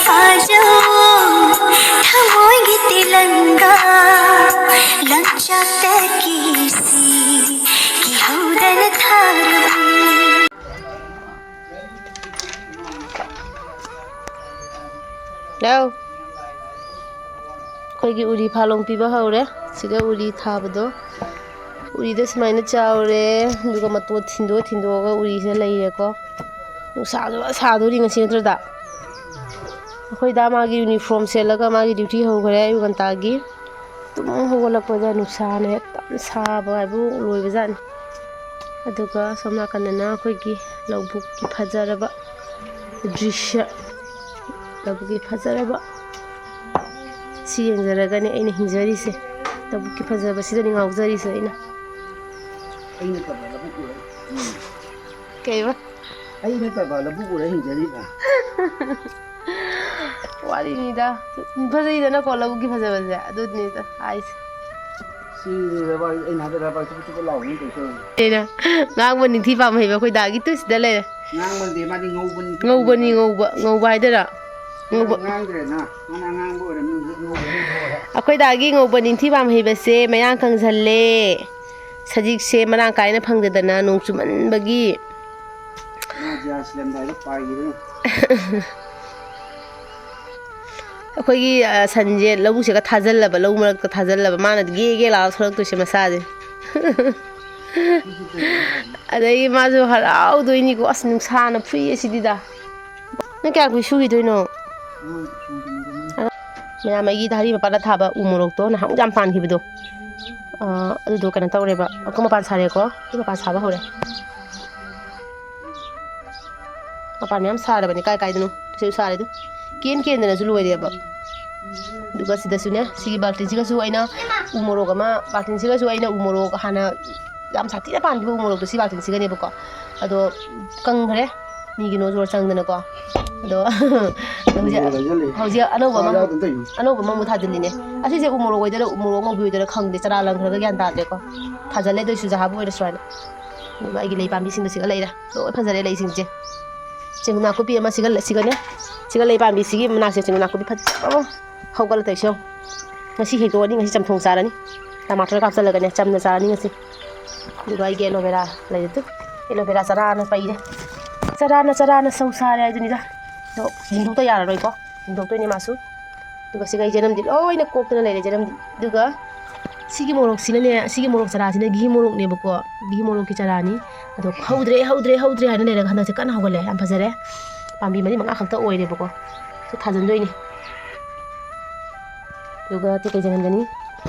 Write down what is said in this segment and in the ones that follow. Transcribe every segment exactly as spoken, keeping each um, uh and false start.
ꯐꯥꯖꯧ ꯊꯃꯣꯏꯒꯤ ꯇꯤꯂꯪꯒꯥ ꯂꯝꯆꯠꯇꯒꯤ ꯁꯤ ꯀꯤꯍꯧꯗꯅ ꯊꯥꯔꯕꯅꯤ꯫ ꯌꯥꯎ꯫ ꯑꯩꯈꯣꯏꯒꯤ ꯎꯔꯤ ꯐꯥꯂꯣꯡ ꯄꯤꯕ ꯍꯧꯔꯦ꯫ ꯁꯤꯗ ꯎꯔꯤ ꯊꯥꯕꯗꯣ, ꯎꯔꯤꯗ ꯁꯨꯃꯥꯏꯅ ꯆꯥꯎꯔꯦ, ꯑꯗꯨꯒ ꯃꯇꯣꯟ ꯊꯤꯟꯗꯣꯛ ꯊꯤꯟꯗꯣꯛꯑꯒ ꯎꯔꯤꯁꯦ ꯂꯩꯔꯦꯀꯣ꯫ ꯅꯨꯡꯁꯥꯁꯨ ꯐꯖꯅ ꯁꯥꯗꯣꯔꯤ ꯉꯁꯤ ꯅꯠꯇ꯭ꯔꯗ꯫ ꯑꯩꯈꯣꯏ ꯗꯥ ꯃꯥꯒꯤ ꯌꯨꯅꯤꯐꯣꯔꯝ ꯁꯦꯠꯂꯒ ꯃꯥꯒꯤ ꯗ꯭ꯌꯨꯇꯤ ꯍꯧꯈ꯭ꯔꯦ ꯑꯌꯨꯛ ꯉꯟꯇꯥꯒꯤ꯫ ꯇꯨꯝ ꯍꯧꯒꯠꯂꯛꯄꯗ ꯅꯨꯡꯁꯥꯅ ꯍꯦꯛꯇ ꯁꯥꯕ ꯍꯥꯏꯕꯨ ꯂꯣꯏꯕꯖꯥꯠꯅꯤ꯫ ꯑꯗꯨꯒ ꯁꯣꯝ ꯅꯥꯀꯟꯗꯅ ꯑꯩꯈꯣꯏꯒꯤ ꯂꯧꯕꯨꯛꯀꯤ ꯐꯖꯔꯕ ꯗ꯭ꯔꯤꯁ꯭ꯌ, ꯂꯧꯕꯨꯛꯀꯤ ꯐꯖꯔꯕ ꯁꯤ ꯌꯦꯡꯖꯔꯒꯅꯦ ꯑꯩꯅ ꯍꯤꯡꯖꯔꯤꯁꯦ꯫ ꯂꯧꯕꯨꯛꯀꯤ ꯐꯖꯕꯁꯤꯗꯅꯤ ꯉꯥꯎꯖꯔꯤꯁꯦ ꯑꯩꯅ꯫ ꯑꯩ ꯅꯠꯇꯕ ꯂꯧꯕꯨꯛ ꯎꯔ ꯍꯤꯡ-, ꯀꯩꯕ? ꯑꯩ ꯅꯠꯇꯕ ꯂꯧꯕꯨꯛ ꯎꯔ ꯍꯤꯡꯖꯔꯤꯕ꯫ ꯋꯥꯔꯤꯅꯤꯗ꯫ ꯐꯖꯩꯗꯅꯀꯣ ꯂꯧꯕꯨꯛꯀꯤ ꯐꯖꯕꯁꯦ꯫ ꯑꯗꯨꯅꯤꯗ ꯍꯥꯏꯁꯦ꯫ ꯁꯤꯅꯦꯕ ꯑꯩꯅ ꯍꯥꯏꯕ ꯔꯕꯔ ꯆꯨꯞ ꯆꯨꯞ ꯂꯥꯎꯕꯅꯤ ꯇꯧꯔꯤꯁꯦ꯫ ꯑꯩꯅ ꯉꯥꯡꯕ ꯅꯤꯡꯊꯤ ꯄꯥꯝ ꯍꯩꯕ ꯑꯩꯈꯣꯏ ꯗꯥꯒꯤ ꯇꯨꯁꯤꯗ ꯂꯩꯔꯦ꯫ ꯉꯥꯡꯕ ꯅꯠꯇꯦ, ꯃꯥꯗꯤ ꯉꯧꯕꯅꯤ꯫ ꯉꯧꯕꯅꯤ, ꯉꯧꯕ꯫ ꯉꯧꯕ ꯍꯥꯏꯗꯣꯏꯔꯥ? ꯉꯧꯕ꯫ ꯉꯥꯡꯗ꯭ꯔꯦꯅ꯫ ꯃꯥꯅ ꯑꯉꯥꯡꯕ ꯑꯣꯏꯔꯝꯅꯤ, ꯍꯧꯖꯤꯛ ꯉꯧꯕꯅꯤ꯫ ꯑꯩꯈꯣꯏ ꯗꯥꯒꯤ ꯉꯧꯕ ꯅꯤꯡꯊꯤ ꯄꯥꯝ ꯍꯩꯕꯁꯦ ꯃꯌꯥꯡ ꯀꯪꯁꯜꯂꯦ꯫ ꯁꯖꯤꯛꯁꯦ ꯃꯔꯥꯡ ꯀꯥꯏꯅ ꯐꯪꯗꯗꯅ ꯅꯣꯡ ꯆꯨꯃꯟꯕꯒꯤ꯫ ꯃꯥ ꯖꯤꯌꯥ ꯁꯤꯂꯝꯗꯥꯏꯗ ꯄꯥꯏꯈꯤꯕꯅꯤ꯫ ꯑꯩꯈꯣꯏꯒꯤ, ꯑ, ꯁꯟꯁꯦ ꯂꯧꯕꯨꯛꯁꯤꯒ ꯊꯥꯖꯜꯂꯕ, ꯂꯧ ꯃꯔꯛꯇ ꯊꯥꯖꯜꯂꯕ, ꯃꯥꯅ ꯒꯦ ꯒꯦ ꯂꯥꯎꯔ ꯊꯣꯛꯂꯛꯇꯣꯏꯁꯦ ꯃꯁꯥꯁꯦ꯫ ꯑꯗꯒꯤ ꯃꯥꯁꯨ ꯍꯔꯥꯎꯗꯣꯏꯅꯤꯀꯣ꯫ ꯑꯁ, ꯅꯨꯡꯁꯥꯅ ꯐꯨꯏꯌꯦ ꯁꯤꯗꯤꯗ꯫ ꯅꯪ ꯀꯌꯥꯝ ꯀꯨꯏ ꯁꯨꯈꯤꯗꯣꯏꯅꯣ? ꯃꯌꯥꯝ ꯑꯩꯒꯤ ꯙꯥꯔꯤ ꯃꯄꯥꯟꯗ ꯊꯥꯕ ꯎ ꯃꯣꯔꯣꯛꯇꯣ ꯅꯍꯥꯟꯃꯨꯛ ꯌꯥꯝ ꯄꯥꯟꯈꯤꯕꯗꯣ꯫ ꯑ, ꯑꯗꯨꯗꯣ ꯀꯩꯅꯣ ꯇꯧꯔꯦꯕ꯫ ꯑꯩꯈꯣꯏ ꯃꯄꯥꯟ ꯁꯥꯔꯦꯀꯣ꯫ ꯑꯩꯈꯣꯏ ꯃꯄꯥꯟ ꯁꯥꯕ ꯍꯧꯔꯦ꯫ ꯃꯄꯥꯟ ꯃꯌꯥꯝ ꯁꯥꯔꯕꯅꯤ꯫ ꯀꯥꯏ ꯀꯥꯏꯗꯅꯣ? ꯁꯤꯁꯨ ꯁꯥꯔꯦ ꯑꯗꯨ꯫ ꯀꯦꯟ ꯀꯦꯟꯗꯅꯁꯨ ꯂꯣꯏꯔꯦꯕ꯫ ꯑꯗꯨꯒ ꯁꯤꯗꯁꯨꯅꯦ, ꯁꯤꯒꯤ ꯕꯥꯜꯇꯤꯟꯁꯤꯒꯁꯨ ꯑꯩꯅ ꯎ ꯃꯣꯔꯣꯛ ꯑꯃ, ꯕꯥꯜꯇꯤꯟꯁꯤꯒꯁꯨ ꯑꯩꯅ ꯎ ꯃꯣꯔꯣꯛ ꯍꯥꯟꯅ ꯌꯥꯝ ꯁꯥꯊꯤꯅ ꯄꯥꯟꯈꯤꯕ ꯎ ꯃꯣꯔꯣꯛꯇꯣ ꯁꯤ ꯕꯥꯜꯇꯤꯟꯁꯤꯒꯅꯦꯕꯀꯣ꯫ ꯑꯗꯣ ꯀꯪꯈ꯭ꯔꯦ꯫ ꯃꯤꯒꯤ ꯅꯣ ꯖꯣꯔ ꯆꯪꯗꯅꯀꯣ꯫ ꯑꯗꯣ ꯍꯧꯖꯤꯛ, ꯍꯧꯖꯤꯛ ꯑꯅꯧꯕ ꯑꯃ, ꯑꯅꯧꯕ ꯑꯃꯃꯨꯛ ꯊꯥꯖꯤꯜꯂꯤꯅꯦ꯫ ꯑꯁꯤꯁꯦ ꯎ ꯃꯣꯔꯣꯛ ꯑꯣꯏꯗꯣꯏꯔꯥ, ꯎ ꯃꯣꯔꯣꯛ ꯑꯉꯧꯕꯤ ꯑꯣꯏꯗꯣꯏꯔꯥ ꯈꯪꯗꯦ, ꯆꯔꯥ ꯂꯪꯈ꯭ꯔꯒ ꯒ꯭ꯌꯥꯟ ꯇꯥꯗ꯭ꯔꯦꯀꯣ꯫ ꯊꯥꯖꯜꯂꯦ, ꯑꯗꯨꯏꯁꯨ ꯖꯍꯥꯕꯨ ꯑꯣꯏꯔꯁꯨ ꯍꯥꯏꯅ꯫ ꯑꯗꯨꯒ ꯑꯩꯒꯤ ꯂꯩ ꯄꯥꯝꯕꯤꯁꯤꯡꯗꯣ ꯁꯤꯒ ꯂꯩꯔꯦ, ꯂꯣꯏ ꯐꯖꯔꯦ ꯂꯩꯁꯤꯡꯁꯦ꯫ ꯆꯦꯡꯒꯨꯝ ꯅꯥꯀꯨꯞꯄꯤ ꯑꯃ ꯁꯤꯒ, ꯁꯤꯒꯅꯦ꯫ ꯁꯤꯒ ꯂꯩ ꯄꯥꯝꯕꯤꯁꯤꯒꯤ ꯃꯅꯥꯛꯁꯦ ꯆꯤꯡ ꯅꯥꯀꯨꯞꯄꯤ ꯐꯖꯕ ꯑꯃ ꯍꯧꯒꯠꯂ ꯇꯧꯏꯁꯦ ꯌꯦꯡꯉꯨ꯫ ꯉꯁꯤ ꯍꯦꯛꯇꯣꯛꯑꯅꯤ, ꯉꯁꯤ ꯆꯝꯊꯣꯡ ꯆꯥꯔꯅꯤ꯫ ꯇꯃꯥꯇꯔꯒ ꯍꯥꯞꯆꯜꯂꯒꯅꯦ ꯆꯝꯅ ꯆꯥꯔꯅꯤ ꯉꯁꯤ꯫ ꯑꯗꯨꯒ ꯑꯩꯒꯤ ꯑꯦꯂꯣꯚꯦꯔꯥ ꯂꯩꯔꯦ ꯇꯨ꯫ ꯑꯦꯂꯣꯚꯦꯔꯥ ꯆꯔꯥꯅ ꯄꯩꯔꯦ꯫ ꯆꯔꯥꯅ, ꯆꯔꯥꯅ ꯁꯧ ꯁꯥꯔꯦ ꯍꯥꯏꯗꯨꯅꯤꯗ꯫ ꯑꯗꯣ ꯍꯤꯡꯗꯣꯛꯇ ꯌꯥꯔꯔꯣꯏꯀꯣ꯫ ꯍꯤꯡꯗꯣꯛꯇꯣꯏꯅꯦ ꯃꯥꯁꯨ꯫ ꯑꯗꯨꯒ ꯁꯤꯒ ꯑꯩ ꯖꯅꯝꯗꯤ ꯂꯣꯏꯅ ꯀꯣꯛꯇꯅ ꯂꯩꯔꯦ ꯖꯅꯝꯗꯤ꯫ ꯑꯗꯨꯒ ꯁꯤꯒꯤ ꯃꯣꯔꯣꯛꯁꯤꯅꯅꯦ, ꯁꯤꯒꯤ ꯃꯣꯔꯣꯛ ꯆꯔꯥꯁꯤꯅ ꯘꯤ ꯃꯣꯔꯣꯛꯅꯦꯕꯀꯣ꯫ ꯘꯤ ꯃꯣꯔꯣꯛꯀꯤ ꯆꯔꯥꯅꯤ꯫ ꯑꯗꯣ ꯍꯧꯗ꯭ꯔꯦ, ꯍꯧꯗ꯭ꯔꯦ, ꯍꯧꯗ꯭ꯔꯦ ꯍꯥꯏꯅ ꯂꯩꯔꯒ ꯍꯟꯗꯛꯁꯦ ꯀꯟꯅ ꯍꯧꯒꯠꯂꯦ꯫ ꯌꯥꯝ ꯐꯖꯔꯦ꯫ ꯄꯥꯝꯕꯤ ꯃꯔꯤ ꯃꯉꯥ ꯈꯛꯇ ꯑꯣꯏꯔꯦꯕꯀꯣ꯫ ꯁꯤ ꯊꯥꯖꯤꯟꯗꯣꯏꯅꯦ꯫ ꯑꯗꯨꯒ ꯇꯤꯀꯩ ꯆꯪꯍꯟꯒꯅꯤ꯫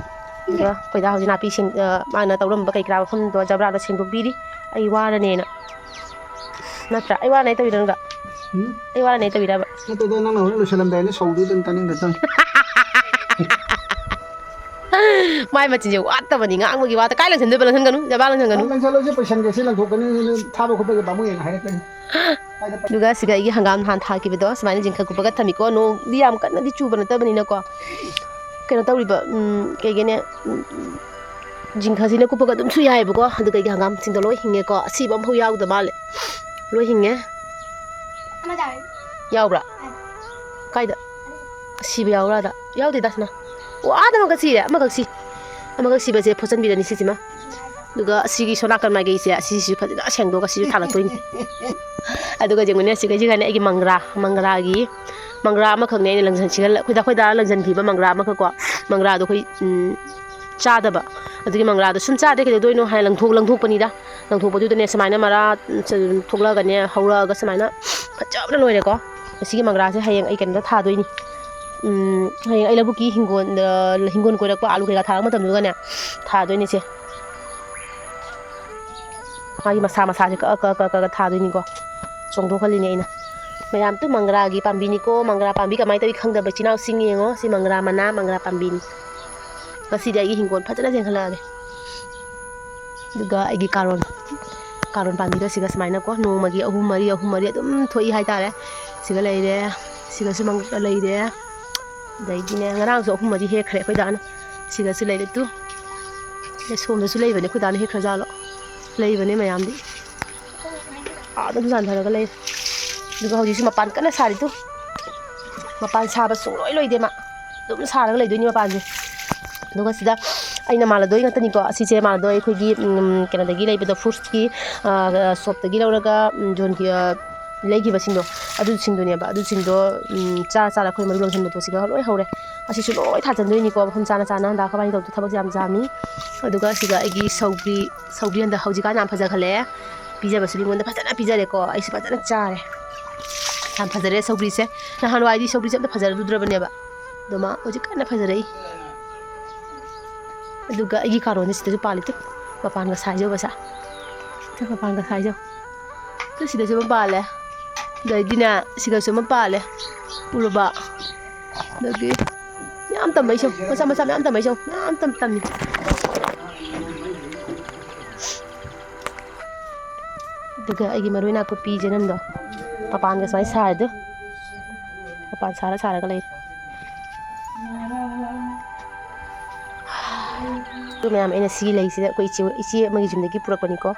ꯑꯗꯨꯒ ꯑꯩꯈꯣꯏꯗ ꯍꯧꯖꯤꯛ ꯅꯥꯄꯤ ꯁꯦꯡ-, ꯑ, ꯃꯥꯅ ꯇꯧꯔꯝꯕ ꯀꯩ ꯀꯔꯥ ꯃꯐꯝꯗꯣ ꯖꯕ꯭ꯔꯥꯗꯣ ꯁꯦꯡꯗꯣꯛꯄꯤꯔꯤ꯫ ꯑꯩ ꯋꯥꯔꯅꯦꯅ꯫ ꯅꯠꯇ꯭ꯔꯥ? ꯑꯩ ꯋꯥꯔꯅꯦ ꯇꯧꯔꯤꯔꯣ ꯅꯪꯒ? ꯎꯝ? ꯑꯩ ꯋꯥꯔꯅꯦ ꯇꯧꯔꯤꯔꯕ? ꯅꯠꯇꯦꯗ, ꯅꯪꯅ ꯍꯣꯔꯦꯟ ꯂꯣꯏꯁꯜꯂꯝꯗꯥꯏꯗ ꯁꯧꯗꯣꯏꯗꯨꯅ ꯇꯥꯅꯤꯡꯗ ꯇꯧꯅꯤ꯫ ꯃꯥꯏ ꯃꯆꯤꯟꯁꯦ ꯋꯥꯠꯇꯕꯅꯤ, ꯉꯥꯡꯕꯒꯤ ꯋꯥꯠꯇ꯫ ꯀꯥꯏ ꯂꯪꯁꯟꯗꯣꯏꯕ? ꯂꯪꯁꯟꯒꯅꯨ, ꯖꯕ꯭ꯔꯥ ꯂꯪꯁꯟꯒꯅꯨ꯫ ꯅꯪ ꯂꯪꯁꯜꯂꯣꯁꯦ, ꯄꯩꯁꯟꯒꯦꯁꯦ, ꯂꯪꯊꯣꯛꯀꯅꯤ, ꯊꯥꯕ ꯈꯣꯠꯄꯒꯤ ꯄꯥꯝꯃꯨꯏꯅ ꯍꯥꯏꯔꯛꯀꯅꯤ꯫ ꯑꯗꯨꯒ ꯁꯤꯒ ꯑꯩꯒꯤ ꯍꯪꯒꯥꯝ ꯅꯍꯥꯟ ꯊꯥꯈꯤꯕꯗꯣ ꯁꯨꯃꯥꯏꯅ ꯖꯤꯡꯈ ꯀꯨꯞꯄꯒ ꯊꯝꯃꯤꯀꯣ꯫ ꯅꯣꯡꯗꯤ ꯌꯥꯝ ꯀꯟꯅꯗꯤ ꯆꯨꯕ ꯅꯠꯇꯕꯅꯤꯅꯀꯣ꯫ ꯀꯩꯅꯣ ꯇꯧꯔꯤꯕ, ꯎꯝ, ꯀꯩꯒꯤꯅꯦ, ꯎꯝ, ꯖꯤꯡꯈꯁꯤꯅ ꯀꯨꯞꯄꯒ ꯑꯗꯨꯝꯁꯨ ꯌꯥꯏꯑꯕꯀꯣ꯫ ꯑꯗꯨꯒ ꯑꯩꯒꯤ ꯍꯪꯒꯥꯝꯁꯤꯡꯗꯣ ꯂꯣꯏ ꯍꯤꯡꯉꯦꯀꯣ꯫ ꯑꯁꯤꯕ ꯑꯃꯐꯥꯎ ꯌꯥꯎꯗ ꯃꯥꯜꯂꯦ꯫ ꯂꯣꯏ ꯍꯤꯡꯉꯦ꯫ ꯑꯃ ꯇꯥꯔꯦ꯫ ꯌꯥꯎꯕ꯭ꯔꯥ? ꯑꯥ꯫ ꯀꯥꯏꯗ? ꯑꯁꯤꯕ ꯌꯥꯎꯕ꯭ꯔꯥ ꯑꯗ? ꯌꯥꯎꯗꯦꯗ ꯁꯤꯅ꯫ ꯑꯣ, ꯑꯥꯗ ꯑꯃꯈꯛ ꯁꯤꯔꯦ꯫ ꯑꯃꯈꯛ ꯁꯤ-, ꯑꯃꯈꯛ ꯁꯤꯕꯁꯦ ꯐꯣꯠꯆꯟꯕꯤꯔꯅꯤ ꯁꯤꯁꯤꯃ꯫ ꯑꯗꯨꯒ ꯑꯁꯤꯒꯤ ꯁꯣꯝ ꯅꯥꯀꯟ ꯃꯥꯏꯀꯩꯁꯦ, ꯑꯁꯤꯁꯤꯁꯨ ꯐꯖꯅ ꯁꯦꯡꯗꯣꯛꯑꯒ ꯁꯤꯁꯨ ꯊꯥꯡꯒꯠꯇꯣꯏꯅꯤ꯫ ꯑꯗꯨꯒ ꯌꯦꯡꯉꯨꯅꯦ, ꯁꯤꯒ ꯁꯤꯒꯅꯦ ꯑꯩꯒꯤ ꯃꯪꯒ꯭ꯔꯥ, ꯃꯪꯒ꯭ꯔꯥꯒꯤ, ꯃꯪꯒ꯭ꯔꯥ ꯑꯃꯈꯛꯅꯦ ꯑꯩꯅ ꯂꯪꯖꯟ-, ꯁꯤꯒ ꯑꯩꯈꯣꯏꯗ, ꯑꯩꯈꯣꯏꯗ ꯂꯪꯖꯟꯈꯤꯕ ꯃꯪꯒ꯭ꯔꯥ ꯑꯃꯈꯛꯀꯣ꯫ ꯃꯪꯒ꯭ꯔꯥꯗꯣ ꯑꯩꯈꯣꯏ, ꯎꯝ, ꯆꯥꯗꯕ꯫ ꯑꯗꯨꯒꯤ ꯃꯪꯒ꯭ꯔꯥꯗꯣ ꯁꯨꯝ ꯆꯥꯗ꯭ꯔꯦ ꯀꯩꯗꯧꯗꯣꯏꯅꯣ ꯍꯥꯏꯅ ꯂꯪꯊꯣꯛ-, ꯂꯪꯊꯣꯛꯄꯅꯤꯗ꯫ ꯂꯪꯊꯣꯛꯄꯗꯨꯗꯅꯦ ꯁꯨꯃꯥꯏꯅ ꯃꯔꯥ, ꯎꯝ, ꯊꯣꯛꯂꯛꯑꯒꯅꯦ, ꯍꯧꯔꯛꯑꯒ ꯁꯨꯃꯥꯏꯅ ꯐꯖꯕꯅ ꯂꯣꯏꯔꯦꯀꯣ꯫ ꯑꯁꯤꯒꯤ ꯃꯪꯒ꯭ꯔꯥꯁꯦ ꯍꯌꯦꯡ ꯑꯩ ꯀꯩꯅꯣꯗ ꯊꯥꯗꯣꯏꯅꯤ꯫ ꯎꯝ, ꯍꯌꯦꯡ ꯑꯩ ꯂꯧꯕꯨꯛꯀꯤ ꯍꯤꯡꯒꯣꯜꯗ, ꯍꯤꯡꯒꯣꯜ ꯀꯣꯏꯔꯛꯄ ꯑꯥꯂꯨ ꯀꯩꯀꯥ ꯊꯥꯔꯛꯄ ꯃꯇꯝꯗꯨꯒꯅꯦ ꯊꯥꯗꯣꯏꯅꯤꯁꯦ꯫ ꯃꯥꯒꯤ ꯃꯁꯥ ꯃꯁꯥꯁꯦ ꯀꯛꯑ, ꯀꯛꯑ, ꯀꯛꯑ, ꯀꯛꯑ ꯊꯥꯗꯣꯏꯅꯤꯀꯣ꯫ ꯆꯣꯡꯊꯣꯛꯍꯜꯂꯤꯅꯦ ꯑꯩꯅ꯫ ꯃꯌꯥꯝ ꯇꯨ ꯃꯪꯒ꯭ꯔꯥꯒꯤ ꯄꯥꯝꯕꯤꯅꯤꯀꯣ꯫ ꯃꯪꯒ꯭ꯔꯥ ꯄꯥꯝꯕꯤ ꯀꯃꯥꯏꯅ ꯇꯧꯏ ꯈꯪꯗꯕ ꯏꯆꯤꯟ ꯏꯅꯥꯎꯁꯤꯡ ꯌꯦꯡꯉꯣ꯫ ꯁꯤ ꯃꯪꯒ꯭ꯔꯥ ꯃꯅꯥ, ꯃꯪꯒ꯭ꯔꯥ ꯄꯥꯝꯕꯤꯅꯤ꯫ ꯉꯁꯤꯗꯤ ꯑꯩꯒꯤ ꯍꯤꯡꯒꯣꯜ ꯐꯖꯅ ꯌꯦꯡꯍꯜꯂꯛꯑꯒꯦ꯫ ꯑꯗꯨꯒ ꯑꯩꯒꯤ ꯀꯥꯔꯣꯟ, ꯀꯥꯔꯣꯟ ꯄꯥꯝꯕꯤꯗꯣ ꯁꯤꯒ ꯁꯨꯃꯥꯏꯅꯀꯣ ꯅꯣꯡꯃꯒꯤ ꯑꯍꯨꯝ ꯃꯔꯤ, ꯑꯍꯨꯝ ꯃꯔꯤ ꯑꯗꯨꯝ ꯊꯣꯛꯏ ꯍꯥꯏꯇꯥꯔꯦ꯫ ꯁꯤꯒ ꯂꯩꯔꯦ, ꯁꯤꯒꯁꯨ ꯃꯪꯒ ꯂꯩꯔꯦ꯫ ꯑꯗꯩꯗꯤꯅꯦ, ꯉꯔꯥꯡꯁꯨ ꯑꯍꯨꯝ ꯃꯔꯤ ꯍꯦꯛꯈ꯭ꯔꯦ ꯑꯩꯈꯣꯏ ꯗꯥꯅ꯫ ꯁꯤꯒꯁꯨ ꯂꯩꯔꯦ ꯇꯨ꯫ ꯑꯗꯩ ꯁꯣꯝꯗꯁꯨ ꯂꯩꯕꯅꯦ, ꯑꯩꯈꯣꯏ ꯗꯥꯅ ꯍꯦꯛꯈ꯭ꯔ ꯖꯥꯠꯂꯣ? ꯂꯩꯕꯅꯦ ꯃꯌꯥꯝꯗꯤ꯫ ꯑꯥꯗ ꯑꯗꯨꯝ ꯌꯥꯟꯊꯔꯒ ꯂꯩ꯫ ꯑꯗꯨꯒ ꯍꯧꯖꯤꯛꯁꯨ ꯃꯄꯥꯟ ꯀꯟꯅ ꯁꯥꯔꯤ ꯇꯨ꯫ ꯃꯄꯥꯟ ꯁꯥꯕ ꯁꯨꯡꯂꯣꯏ ꯂꯣꯏꯗꯦ ꯃꯥ꯫ ꯑꯗꯨꯝ ꯁꯥꯔꯒ ꯂꯩꯗꯣꯏꯅꯤ ꯃꯄꯥꯟꯁꯦ꯫ ꯑꯗꯨꯒ ꯁꯤꯗ ꯑꯩꯅ ꯃꯥꯂꯥꯗꯣ ꯉꯥꯛꯇꯅꯤꯀꯣ꯫ ꯑꯁꯤꯁꯦ ꯃꯥꯂꯥꯗꯣ ꯑꯩꯈꯣꯏꯒꯤ, ꯎꯝ, ꯀꯩꯅꯣꯗꯒꯤ ꯂꯩꯕꯗꯣ, ꯐ꯭ꯔꯨꯠꯁꯀꯤ, ꯑ, ꯁꯣꯞꯇꯒꯤ ꯂꯧꯔꯒ, ꯎꯝ, ꯖꯣꯟꯒꯤ, ꯑ, ꯂꯩꯈꯤꯕꯁꯤꯡꯗꯣ, ꯑꯗꯨꯁꯤꯡꯗꯨꯅꯦꯕ꯫ ꯑꯗꯨꯁꯤꯡꯗꯣ, ꯎꯝ, ꯆꯥꯔ ꯆꯥꯔ ꯑꯩꯈꯣꯏ ꯃꯔꯨ ꯂꯪꯁꯤꯟꯕꯗꯣ ꯁꯤꯒ ꯂꯣꯏ ꯍꯧꯔꯦ꯫ ꯑꯁꯤꯁꯨ ꯂꯣꯏ ꯊꯥꯖꯟꯗꯣꯏꯅꯤꯀꯣ, ꯃꯐꯝ ꯆꯥꯅ ꯆꯥꯅ꯫ ꯍꯟꯗꯛ ꯑꯩꯈꯣꯏꯕꯥꯅꯤ ꯇꯧꯕꯗꯣ ꯊꯕꯛꯁꯦ ꯌꯥꯝ ꯌꯥꯝꯃꯤ꯫ ꯑꯗꯨꯒ ꯁꯤꯗ ꯑꯩꯒꯤ ꯁꯧꯒ꯭ꯔꯤ, ꯁꯧꯒ꯭ꯔꯤ ꯍꯟꯗꯛ ꯍꯧꯖꯤꯛꯀꯥꯟ ꯌꯥꯝ ꯐꯖꯈꯠꯂꯛꯑꯦ꯫ ꯄꯤꯖꯕꯁꯨ ꯃꯤꯉꯣꯟꯗ ꯐꯖꯅ ꯄꯤꯖꯔꯦꯀꯣ꯫ ꯑꯩꯁꯨ ꯐꯖꯅ ꯆꯥꯔꯦ꯫ ꯌꯥꯝ ꯐꯖꯔꯦ ꯁꯧꯒ꯭ꯔꯤꯁꯦ꯫ ꯅꯍꯥꯟꯋꯥꯏꯗꯤ ꯁꯧꯒ꯭ꯔꯤꯁꯦ ꯑꯝꯇ ꯐꯖꯔꯨꯗ꯭ꯔꯕꯅꯦꯕ꯫ ꯑꯗꯣ ꯃꯥ ꯍꯧꯖꯤꯛ ꯀꯟꯅ ꯐꯖꯔꯛꯏ꯫ ꯑꯗꯨꯒ ꯑꯩꯒꯤ ꯀꯥꯔꯣꯟꯁꯦ ꯁꯤꯗꯁꯨ ꯄꯥꯜꯂꯤ ꯇꯨ꯫ ꯃꯄꯥꯟꯒ ꯁꯥꯏꯖꯧꯕꯁꯦ꯫ ꯇꯨ ꯃꯄꯥꯟꯒ ꯁꯥꯏꯖꯧ꯫ ꯇꯨ ꯁꯤꯗꯁꯨ ꯑꯃ ꯄꯥꯜꯂꯦ꯫ ꯑꯗꯩꯗꯤꯅꯦ ꯁꯤꯗꯁꯨ ꯑꯃ ꯄꯥꯜꯂꯦ꯫ ꯎꯔꯕ? ꯑꯗꯒꯤ ꯃꯌꯥꯝ ꯇꯝꯕꯩꯁꯨ, ꯃꯆꯥ ꯃꯆꯥ ꯃꯌꯥꯝ ꯇꯝꯕꯩꯁꯨ, ꯃꯌꯥꯝ ꯇꯝ-, ꯇꯝꯃꯤ꯫ ꯑꯗꯨꯒ ꯑꯩꯒꯤ ꯃꯔꯣꯏ ꯅꯥꯀꯨꯞꯄꯤ ꯆꯦꯅꯝꯗꯣ ꯃꯄꯥꯟꯒ ꯁꯨꯃꯥꯏꯅ ꯁꯥꯔꯗꯨ꯫ ꯃꯄꯥꯟ ꯁꯥꯔ ꯁꯥꯔꯒ ꯂꯩ꯫ ꯑꯗꯨ ꯃꯌꯥꯝ ꯑꯩꯅ ꯁꯤꯒꯤ ꯂꯩꯁꯤꯗ ꯑꯩꯈꯣꯏ ꯏꯆꯦ, ꯏꯆꯦ ꯑꯃꯒꯤ ꯌꯨꯝꯗꯒꯤ ꯄꯨꯔꯛꯄꯅꯤꯀꯣ꯫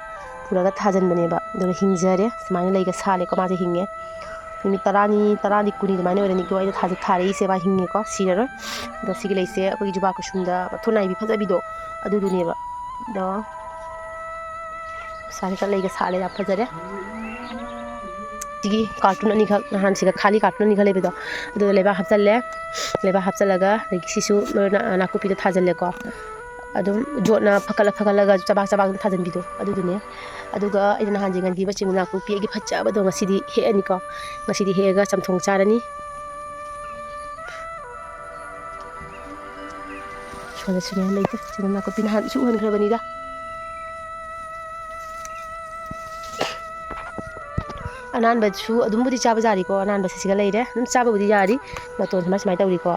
ꯄꯨꯔꯒ ꯊꯥꯖꯤꯟꯕꯅꯦꯕ꯫ ꯑꯗꯨꯒ ꯍꯤꯡꯖꯔꯦ꯫ ꯁꯨꯃꯥꯏꯅ ꯂꯩꯒ ꯁꯥꯠꯂꯦꯀꯣ꯫ ꯃꯥꯁꯦ ꯍꯤꯡꯉꯦ꯫ ꯅꯨꯃꯤꯠ ꯇꯔꯥꯅꯤ, ꯇꯔꯥꯗꯤ ꯀꯨꯟꯅꯤ ꯑꯗꯨꯃꯥꯏꯅ ꯑꯣꯏꯔꯅꯤꯀꯣ ꯑꯩꯅ ꯊꯥꯖ-, ꯊꯥꯔꯛꯏꯁꯦ꯫ ꯃꯥ ꯍꯤꯡꯉꯦꯀꯣ꯫ ꯁꯤꯔꯔꯣꯏ꯫ ꯑꯗꯣ ꯁꯤꯒꯤ ꯂꯩꯁꯦ ꯑꯩꯈꯣꯏꯒꯤ ꯖꯨꯕꯥ ꯀꯨꯁꯨꯝꯗ ꯃꯊꯣꯟ ꯅꯥꯏꯕꯤ ꯐꯖꯕꯤꯗꯣ ꯑꯗꯨꯗꯨꯅꯦꯕ꯫ ꯑꯗꯣ ꯁꯥꯔꯤꯀ ꯂꯩꯒ ꯁꯥꯠꯂꯦ, ꯌꯥꯝ ꯐꯖꯔꯦ꯫ ꯁꯤꯒꯤ ꯀꯥꯔꯇꯨꯟ ꯑꯅꯤꯈꯛ, ꯅꯍꯥꯟ ꯁꯤꯒ ꯈꯥꯂꯤ ꯀꯥꯔꯇꯨꯟ ꯑꯅꯤꯈꯛ ꯂꯩꯕꯗꯣ, ꯑꯗꯨꯗ ꯂꯩꯕꯥꯛ ꯍꯥꯞꯆꯜꯂꯦ꯫ ꯂꯩꯕꯥꯛ ꯍꯥꯞꯆꯜꯂꯒ, ꯑꯗꯒꯤ ꯁꯤꯁꯨ ꯃꯔꯨ ꯅꯥ-, ꯅꯥꯀꯨꯞꯄꯤꯗ ꯊꯥꯖꯜꯂꯦꯀꯣ꯫ ꯑꯗꯨꯝ ꯌꯣꯠꯅ ꯐꯀꯠꯂ ꯐꯀꯠꯂꯒ ꯆꯕꯥꯛ ꯆꯕꯥꯛ ꯑꯗꯨꯝ ꯊꯥꯖꯟꯕꯤꯗꯣ ꯑꯗꯨꯗꯨꯅꯦ꯫ ꯑꯗꯨꯒ ꯑꯩꯅ ꯅꯍꯥꯟ ꯌꯦꯡꯍꯟꯈꯤꯕ ꯆꯦꯡ ꯅꯥꯀꯨꯞꯄꯤ ꯑꯩꯒꯤ ꯐꯖꯕꯗꯣ ꯉꯁꯤꯗꯤ ꯍꯦꯛꯑꯅꯤꯀꯣ꯫ ꯉꯁꯤꯗꯤ ꯍꯦꯛꯑꯒ ꯆꯝꯊꯣꯡ ꯆꯥꯔꯅꯤ꯫ ꯁꯣꯝꯗꯁꯨ ꯃꯌꯥꯝ ꯂꯩꯇꯦ꯫ ꯆꯦꯡꯒꯨꯝ ꯅꯥꯀꯨꯞꯄꯤ ꯅꯍꯥꯟꯁꯨ ꯎꯍꯟꯈ꯭ꯔꯕꯅꯤꯗ꯫ ꯑꯅꯥꯟꯕꯁꯨ ꯑꯗꯨꯝꯕꯨꯗꯤ ꯆꯥꯕ ꯌꯥꯔꯤꯀꯣ꯫ ꯑꯅꯥꯟꯕꯁꯦ ꯁꯤꯒ ꯂꯩꯔꯦ꯫ ꯑꯗꯨꯝ ꯆꯥꯕꯕꯨꯗꯤ ꯌꯥꯔꯤ꯫ ꯃꯇꯣꯟ ꯁꯨꯃꯥꯏ ꯁꯨꯃꯥꯏꯅ ꯇꯧꯔꯤꯀꯣ꯫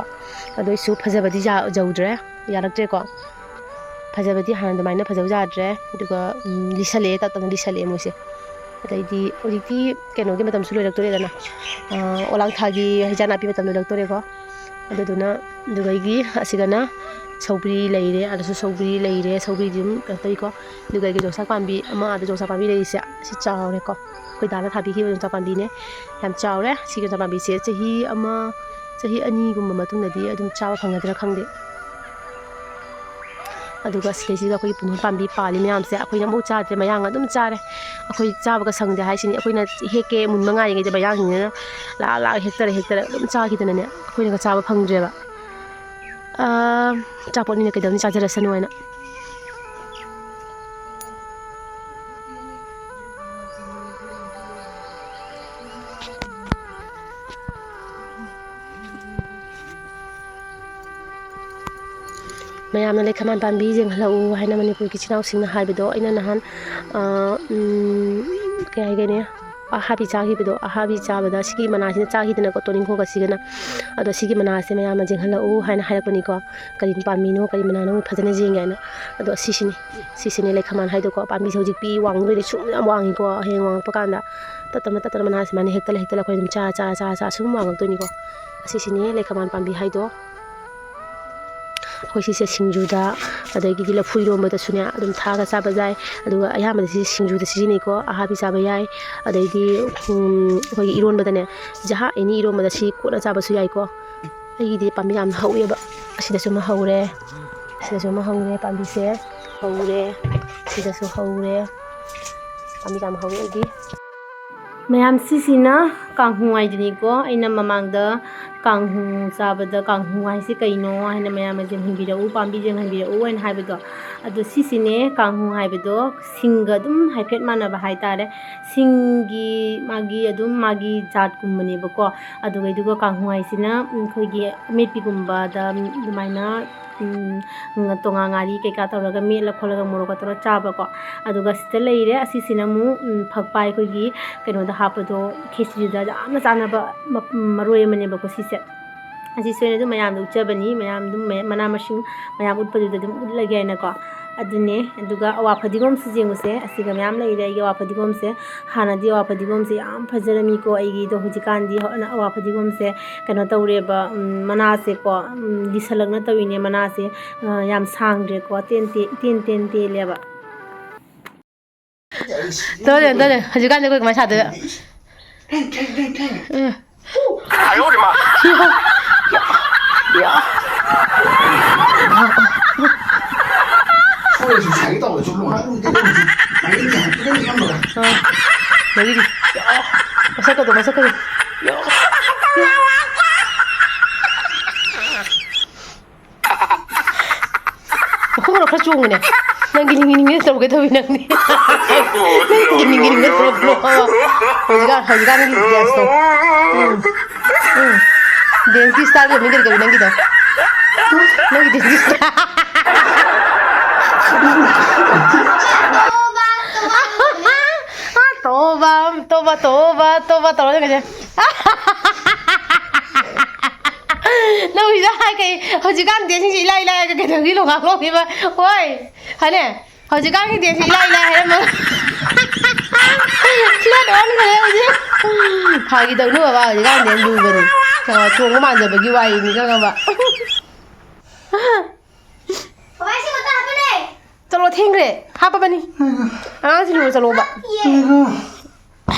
ꯑꯗꯨ ꯑꯣꯏꯁꯨ ꯐꯖꯕꯗꯤ ꯌꯥ-, ꯌꯧꯗ꯭ꯔꯦ꯫ ꯌꯥꯔꯛꯇ꯭ꯔꯦꯀꯣ꯫ ꯐꯖꯕꯗꯤ ꯍꯥꯟꯅ ꯑꯗꯨꯃꯥꯏꯅ ꯐꯖꯕ ꯌꯥꯗ꯭ꯔꯦ꯫ ꯑꯗꯨꯒ, ꯎꯝ, ꯂꯤꯁꯜꯂꯛꯑꯦ, ꯇꯞ ꯇꯞꯅ ꯂꯤꯁꯜꯂꯛꯑꯦ ꯃꯣꯏꯁꯦ꯫ ꯑꯗꯩꯗꯤ ꯍꯧꯖꯤꯛꯇꯤ ꯀꯩꯅꯣꯒꯤ ꯃꯇꯝꯁꯨ ꯂꯣꯏꯔꯛꯇꯣꯔꯦꯗꯅ꯫ ꯑ, ꯑꯣꯂꯥꯡꯊꯥꯒꯤ ꯍꯩꯖꯥꯟ ꯅꯥꯄꯤ ꯃꯇꯝ ꯂꯣꯏꯔꯛꯇꯣꯔꯦꯀꯣ꯫ ꯑꯗꯨꯗꯨꯅ, ꯑꯗꯨꯒ ꯑꯩꯒꯤ ꯑꯁꯤꯒꯅ ꯁꯧꯒ꯭ꯔꯤ ꯂꯩꯔꯦ, ꯑꯗꯁꯨ ꯁꯧꯒ꯭ꯔꯤ ꯂꯩꯔꯦ, ꯁꯧꯒ꯭ꯔꯤꯗꯤ ꯑꯗꯨꯝ ꯀꯩꯅꯣ ꯇꯧꯏꯀꯣ꯫ ꯑꯗꯨꯒ ꯑꯩꯒꯤ ꯌꯣꯡꯆꯥꯛ ꯄꯥꯝꯕꯤ ꯑꯃ, ꯑꯥꯗ ꯌꯣꯡꯆꯥꯛ ꯄꯥꯝꯕꯤ ꯂꯩꯔꯤꯁꯦ, ꯁꯤ ꯆꯥꯎꯔꯦꯀꯣ꯫ ꯑꯩꯈꯣꯏ ꯗꯥꯅ ꯊꯥꯕꯤꯈꯤꯕ ꯌꯣꯡꯆꯥꯛ ꯄꯥꯝꯕꯤꯅꯦ꯫ ꯌꯥꯝ ꯆꯥꯎꯔꯦ꯫ ꯁꯤꯒꯤ ꯌꯣꯡꯆꯥꯛ ꯄꯥꯝꯕꯤꯁꯦ ꯆꯍꯤ ꯑꯃ, ꯆꯍꯤ ꯑꯅꯤꯒꯨꯝꯕ ꯃꯇꯨꯡꯗꯗꯤ ꯑꯗꯨꯝ ꯆꯥꯕ ꯐꯪꯒꯗ꯭ꯔꯥ ꯈꯪꯗꯦ꯫ ꯑꯗꯨꯒ ꯁꯤꯗꯩꯁꯤꯗ ꯑꯩꯈꯣꯏꯒꯤ ꯄꯨꯡꯗꯣꯟ ꯄꯥꯝꯕꯤ ꯄꯥꯜꯂꯤ ꯃꯌꯥꯝꯁꯦ ꯑꯩꯈꯣꯏꯅ ꯑꯃꯐꯥꯎ ꯆꯥꯗ꯭ꯔꯦ, ꯃꯌꯥꯡꯅ ꯑꯗꯨꯝ ꯆꯥꯔꯦ꯫ ꯑꯩꯈꯣꯏ ꯆꯥꯕꯒ ꯁꯪꯗꯦ ꯍꯥꯏꯁꯤꯅꯤ꯫ ꯑꯩꯈꯣꯏꯅ ꯍꯦꯛꯀꯦ ꯃꯨꯟꯕ ꯉꯥꯏꯔꯤꯉꯩꯗ ꯃꯌꯥꯡꯁꯤꯡꯁꯤꯅ ꯂꯥꯛꯑ ꯂꯥꯛꯑ ꯍꯦꯛꯇꯔ ꯍꯦꯛꯇꯔ ꯑꯗꯨꯝ ꯆꯥꯈꯤꯗꯅꯅꯦ, ꯑꯩꯈꯣꯏꯅꯒ ꯆꯥꯕ ꯐꯪꯗ꯭ꯔꯦꯕ꯫ ꯑꯥ, ꯑꯆꯥꯄꯣꯠꯅꯤꯅ ꯀꯩꯗꯧꯅꯤ, ꯆꯥꯖꯔꯁꯅꯨ ꯍꯥꯏꯅ꯫ ꯃꯌꯥꯝꯅ ꯂꯩꯈꯃꯥꯟ ꯄꯥꯝꯕꯤ ꯌꯦꯡꯍꯜꯂꯛꯎ ꯍꯥꯏꯅ ꯃꯅꯤꯄꯨꯔꯒꯤ ꯏꯆꯤꯜ ꯏꯅꯥꯎꯁꯤꯡꯅ ꯍꯥꯏꯕꯗꯣ ꯑꯩꯅ ꯅꯍꯥꯟ, ꯑꯥ, ꯎꯝ, ꯀꯩ ꯍꯥꯏꯒꯅꯤ, ꯑꯍꯥꯕꯤ ꯆꯥꯈꯤꯕꯗꯣ, ꯑꯍꯥꯕꯤ ꯆꯥꯕꯗ ꯁꯤꯒꯤ ꯃꯅꯥꯁꯤꯅ ꯆꯥꯈꯤꯗꯅꯀꯣ, ꯇꯣꯅꯤꯡꯈꯣꯛ ꯑꯁꯤꯒꯅ꯫ ꯑꯗꯣ ꯁꯤꯒꯤ ꯃꯅꯥꯁꯦ ꯃꯌꯥꯝꯅ ꯌꯦꯡꯍꯜꯂꯛꯎ ꯍꯥꯏꯅ ꯍꯥꯏꯔꯛꯄꯅꯤꯀꯣ꯫ ꯀꯔꯤ ꯄꯥꯝꯕꯤꯅꯣ, ꯀꯔꯤ ꯃꯅꯥꯅꯣ ꯐꯖꯅ ꯌꯦꯡꯒꯦ ꯍꯥꯏꯅ꯫ ꯑꯗꯣ ꯁꯤꯁꯤꯅꯤ, ꯁꯤꯁꯤꯅꯤ ꯂꯩꯈꯃꯥꯟ ꯍꯥꯏꯗꯣꯀꯣ꯫ ꯄꯥꯝꯕꯤꯁꯦ ꯍꯧꯖꯤꯛ ꯄꯤ ꯋꯥꯡꯗꯣꯏꯅꯤ, ꯁꯨꯝ ꯌꯥꯝ ꯋꯥꯡꯉꯤꯀꯣ꯫ ꯍꯌꯦꯡ ꯋꯥꯡꯉꯛꯄ ꯀꯥꯟꯗ ꯇꯞ ꯇꯞꯅ, ꯇꯞ ꯇꯞꯅ ꯃꯅꯥ ꯁꯨꯃꯥꯏꯅ ꯍꯦꯛꯇꯠꯂ ꯍꯦꯛꯇꯠꯂ ꯑꯩꯈꯣꯏ ꯑꯗꯨꯝ ꯆꯥ, ꯆꯥ, ꯆꯥ, ꯆꯥ ꯁꯨꯝ ꯋꯥꯡꯉꯛꯇꯣꯏꯅꯤꯀꯣ꯫ ꯑꯁꯤꯁꯤꯅꯤ ꯂꯩꯈꯃꯥꯟ ꯄꯥꯝꯕꯤ ꯍꯥꯏꯗꯣ꯫ ꯑꯩꯈꯣꯏ ꯁꯤꯁꯦ ꯁꯤꯡꯖꯨꯗ, ꯑꯗꯒꯤꯗꯤ ꯂꯐꯨ ꯏꯔꯣꯝꯕꯗꯁꯨꯅꯦ ꯑꯗꯨꯝ ꯊꯥꯛꯑꯒ ꯆꯥꯕ ꯌꯥꯏ꯫ ꯑꯗꯨꯒ ꯑꯌꯥꯝꯕꯗ ꯁꯤ ꯁꯤꯡꯖꯨꯗ ꯁꯤꯖꯤꯟꯅꯩꯀꯣ, ꯑꯍꯥꯕꯤ ꯆꯥꯕ ꯌꯥꯏ꯫ ꯑꯗꯩꯗꯤ, ꯎꯝ, ꯑꯩꯈꯣꯏꯒꯤ ꯏꯔꯣꯟꯕꯗꯅꯦ, ꯖꯍꯥ ꯑꯦꯅꯤ ꯏꯔꯣꯟꯕꯗ ꯁꯤ ꯀꯣꯠꯂ ꯆꯥꯕꯁꯨ ꯌꯥꯏꯀꯣ꯫ ꯑꯩꯒꯤꯗꯤ ꯄꯥꯝꯕꯤ ꯌꯥꯝꯅ ꯍꯧꯋꯦꯕ꯫ ꯑꯁꯤꯗꯁꯨ ꯑꯃ ꯍꯧꯔꯦ, ꯑꯁꯤꯗꯁꯨ ꯑꯃ ꯍꯧꯔꯦ, ꯄꯥꯝꯕꯤꯁꯦ ꯍꯧꯔꯦ, ꯁꯤꯗꯁꯨ ꯍꯧꯔꯦ꯫ ꯄꯥꯝꯕꯤ ꯌꯥꯝ ꯍꯧꯋꯦ ꯑꯩꯒꯤ꯫ ꯃꯌꯥꯝ, ꯁꯤꯁꯤꯅ ꯀꯥꯡꯍꯨ ꯍꯥꯏꯗꯨꯅꯤꯀꯣ꯫ ꯑꯩꯅ ꯃꯃꯥꯡꯗ ꯀꯥꯡꯍꯨ ꯆꯥꯕꯗ ꯀꯥꯡꯍꯨ ꯍꯥꯏꯁꯤ ꯀꯩꯅꯣ ꯍꯥꯏꯅ ꯃꯌꯥꯝꯅ ꯌꯦꯡꯍꯟꯕꯤꯔꯛꯎ, ꯄꯥꯝꯕꯤ ꯌꯦꯡꯍꯟꯕꯤꯔꯛꯎ ꯍꯥꯏꯅ ꯍꯥꯏꯕꯗꯣ꯫ ꯑꯗꯣ ꯁꯤꯁꯤꯅꯦ ꯀꯥꯡꯍꯨ ꯍꯥꯏꯕꯗꯣ, ꯁꯤꯡꯒ ꯑꯗꯨꯝ ꯍꯥꯏꯐꯦꯠ ꯃꯥꯟꯅꯕ ꯍꯥꯏꯇꯥꯔꯦ꯫ ꯁꯤꯡꯒꯤ ꯃꯥꯒꯤ ꯑꯗꯨꯝ ꯃꯥꯒꯤ ꯖꯥꯠꯀꯨꯝꯕꯅꯦꯕꯀꯣ꯫ ꯑꯗꯨꯒ ꯑꯗꯨꯒ ꯀꯥꯡꯍꯨ ꯍꯥꯏꯁꯤꯅ, ꯎꯝ, ꯑꯩꯈꯣꯏꯒꯤ ꯑꯃꯦꯠꯄꯤꯒꯨꯝꯕꯗ ꯑꯗꯨꯃꯥꯏꯅ, ꯎꯝ, ꯇꯣꯉꯥꯟ ꯉꯥꯔꯤ ꯀꯩꯀꯥ ꯇꯧꯔꯒ ꯃꯦꯠꯂ ꯈꯣꯠꯂꯒ ꯃꯣꯔꯣꯛꯀ ꯇꯧꯔꯒ ꯆꯥꯕꯀꯣ꯫ ꯑꯗꯨꯒ ꯁꯤꯗ ꯂꯩꯔꯦ꯫ ꯑꯁꯤꯁꯤꯅ ꯑꯃꯨꯛ, ꯎꯝ, ꯐꯛꯄꯥꯏ ꯑꯩꯈꯣꯏꯒꯤ ꯀꯩꯅꯣꯗ ꯍꯥꯞꯄꯗꯣ, ꯈꯦꯆ꯭ꯔꯤꯗ ꯌꯥꯝꯅ ꯆꯥꯅꯕ ꯃ-, ꯃꯔꯣꯏ ꯑꯃꯅꯦꯕꯀꯣ ꯁꯤꯁꯦ꯫ ꯑꯁꯤꯁꯨ ꯑꯩꯅ ꯑꯗꯨꯝ ꯃꯌꯥꯝꯗ ꯎꯠꯆꯕꯅꯤ, ꯃꯌꯥꯝ ꯑꯗꯨꯝ ꯃꯌꯥꯝ, ꯃꯅꯥ ꯃꯁꯤꯡ ꯃꯌꯥꯝ ꯎꯠꯄꯗꯨꯗ ꯑꯗꯨꯝ ꯎꯠꯂꯒꯦ ꯍꯥꯏꯅꯀꯣ꯫ ꯑꯗꯨꯅꯦ꯫ ꯑꯗꯨꯒ ꯑꯋꯥ ꯐꯗꯤꯒꯣꯝꯁꯨ ꯌꯦꯡꯉꯨꯁꯦ꯫ ꯑꯁꯤꯒ ꯃꯌꯥꯝ ꯂꯩꯔꯦ ꯑꯩꯒꯤ ꯑꯋꯥ ꯐꯗꯤꯒꯣꯝꯁꯦ꯫ ꯍꯥꯟꯅꯗꯤ ꯑꯋꯥ ꯐꯗꯤꯒꯣꯝꯁꯦ ꯌꯥꯝ ꯐꯖꯔꯝꯃꯤꯀꯣ ꯑꯩꯒꯤꯗꯣ꯫ ꯍꯧꯖꯤꯛꯀꯥꯟꯗꯤ ꯍꯣ-, ꯑꯋꯥ ꯐꯗꯤꯒꯣꯝꯁꯦ ꯀꯩꯅꯣ ꯇꯧꯔꯦꯕ, ꯎꯝ, ꯃꯅꯥꯁꯦꯀꯣ, ꯎꯝ, ꯂꯤꯁꯜꯂꯛꯅ ꯇꯧꯔꯤꯅꯦ ꯃꯅꯥꯁꯦ꯫ ꯑ, ꯌꯥꯝ ꯁꯥꯡꯗ꯭ꯔꯦꯀꯣ, ꯇꯦꯟ ꯇꯦꯟ, ꯏꯇꯦꯟ ꯇꯦꯟ ꯇꯦꯜꯂꯦꯕ꯫ ꯇꯧꯔꯦ, ꯇꯧꯔꯦ꯫ ꯍꯧꯖꯤꯛꯀꯥꯟꯗꯤ ꯑꯩꯈꯣꯏ ꯀꯃꯥꯏꯅ ꯁꯥꯗꯣꯏꯕ? ꯎꯝ꯫ ꯃꯔꯤꯗꯤ꯫ ꯃꯁꯛꯀꯗꯣ, ꯃꯁꯛꯀꯗꯣ꯫ ꯃꯈꯣꯡꯗꯣ ꯈꯔ ꯆꯣꯡꯉꯨꯅꯦ꯫ ꯅꯪꯒꯤ ꯅꯤꯡꯒꯤ ꯅꯤꯡꯒꯤ ꯇꯧꯒꯦ ꯇꯧꯋꯤ ꯅꯪꯗꯤ꯫ ꯅꯪꯒꯤ ꯅꯤꯡꯒꯤ ꯅꯤꯡꯒꯤ ꯇꯧꯔꯛꯄ꯭ꯔꯣ? ꯍꯧꯖꯤꯛꯀꯥꯟ, ꯍꯧꯖꯤꯛꯀꯥꯟꯒꯤ dance ꯇꯣ꯫ ꯎꯝ꯫ ꯎꯝ꯫ Dance ꯀꯤ style ꯒ ꯃꯤ ꯀꯔꯤ ꯀꯔꯤ ꯅꯪꯒꯤꯗꯣ? ꯅꯪꯒꯤ dance ꯀꯤ style꯫ ꯇꯣꯕꯥ, ꯇꯣꯕꯥ, ꯇꯣꯕꯥ, ꯇꯣꯕꯥ ꯇꯧꯔ ꯂꯩꯒ꯭ꯔꯦ꯫ ꯅꯪ ꯍꯧꯖꯤꯛ ꯍꯥꯏ ꯀꯩ, ꯍꯧꯖꯤꯛꯀꯥꯟ dance ꯁꯤꯡꯁꯦ ꯏꯂꯥꯏ ꯂꯥꯏꯔꯒ ꯀꯩꯗꯧꯒꯤ ꯂꯣꯡꯉꯥ ꯂꯣꯡꯉꯤꯕ? ꯍꯣꯏ, ꯍꯅꯦ, ꯍꯧꯖꯤꯛꯀꯥꯟꯒꯤ dance ꯁꯦ ꯏꯂꯥꯏ ꯂꯥꯏ ꯍꯥꯏꯔꯝꯃꯒ flat ꯑꯣꯟꯈ꯭ꯔꯦ ꯍꯧꯖꯤꯛ꯫ ꯐꯥꯒꯤ ꯇꯧꯅꯨ ꯕꯕꯥ, ꯍꯧꯖꯤꯛꯀꯥꯟ dance ꯂꯨꯕꯅꯤ꯫ ꯈꯪꯉꯕ? ꯆꯣꯡꯕ ꯃꯥꯟꯗꯕꯒꯤ ꯋꯥꯔꯤꯅꯤ, ꯈꯪꯉꯕ? ꯕꯕꯥ, ꯏꯁꯤꯡ ꯑꯝꯇ ꯍꯥꯞꯄꯨꯅꯦ꯫ ꯆꯠꯂꯣ, ꯊꯦꯡꯈ꯭ꯔꯦ꯫ ꯍꯥꯞꯄꯕꯅꯤ꯫ ꯑꯉꯥꯡꯁꯤ ꯂꯨꯔ ꯆꯠꯂꯣꯕ꯫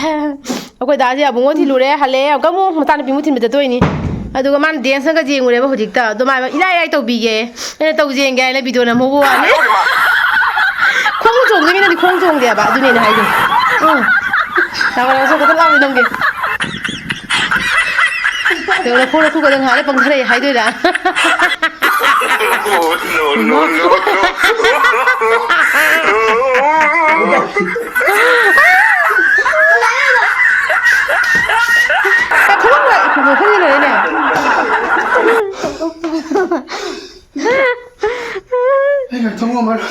ꯑꯩꯈꯣꯏ ꯗꯥꯁꯦ ꯑꯕꯨꯡꯉꯣ ꯊꯤꯜꯂꯨꯔꯦ, ꯍꯜꯂꯛꯑꯦ꯫ ꯑꯃꯨꯛꯀ ꯑꯃꯨꯛ ꯃꯆꯥꯅꯨꯄꯤ ꯑꯃꯨꯛ ꯊꯤꯟꯕ ꯆꯠꯇꯣꯏꯅꯤ꯫ ꯑꯗꯨꯒ ꯃꯥꯅ dance ꯅꯒ ꯌꯦꯡꯉꯨꯔꯦꯕ ꯍꯧꯖꯤꯛꯇ꯫ ꯑꯗꯣ ꯃꯥ ꯍꯥꯏꯕ, "ꯏꯔꯥꯏ ꯏꯔꯥꯏ ꯇꯧꯕꯤꯒꯦ꯫ ꯑꯩꯅ ꯇꯧꯁꯦ ꯌꯦꯡꯒꯦ" ꯍꯥꯏꯅ video ꯅꯝꯍꯧꯕ ꯋꯥꯅꯤ꯫ ꯈꯣꯡ ꯆꯣꯡꯗꯣꯏ ꯃꯤꯅꯗꯤ ꯈꯣꯡ ꯆꯣꯡꯗꯦ ꯍꯥꯏꯕ꯫ ꯑꯗꯨꯅꯦ ꯑꯩꯅ ꯍꯥꯏꯁꯦ꯫ ꯎꯝ꯫ ꯌꯥꯝ ꯀꯩꯅꯣ ꯁꯣꯛꯀꯗ ꯂꯥꯎꯔꯦ ꯅꯪꯒꯤ꯫ ꯀꯩꯅꯣ, ꯅꯈꯣꯡ ꯅꯈꯨꯠꯀꯗꯣ ꯉꯥꯏꯍꯥꯛ ꯂꯩ ꯄꯪꯊꯔꯛꯑꯦ ꯍꯥꯏꯗꯣꯏꯔꯥ? ꯑꯩ ꯉꯥꯛꯇꯪ ꯉꯝꯃꯔꯣꯏ꯫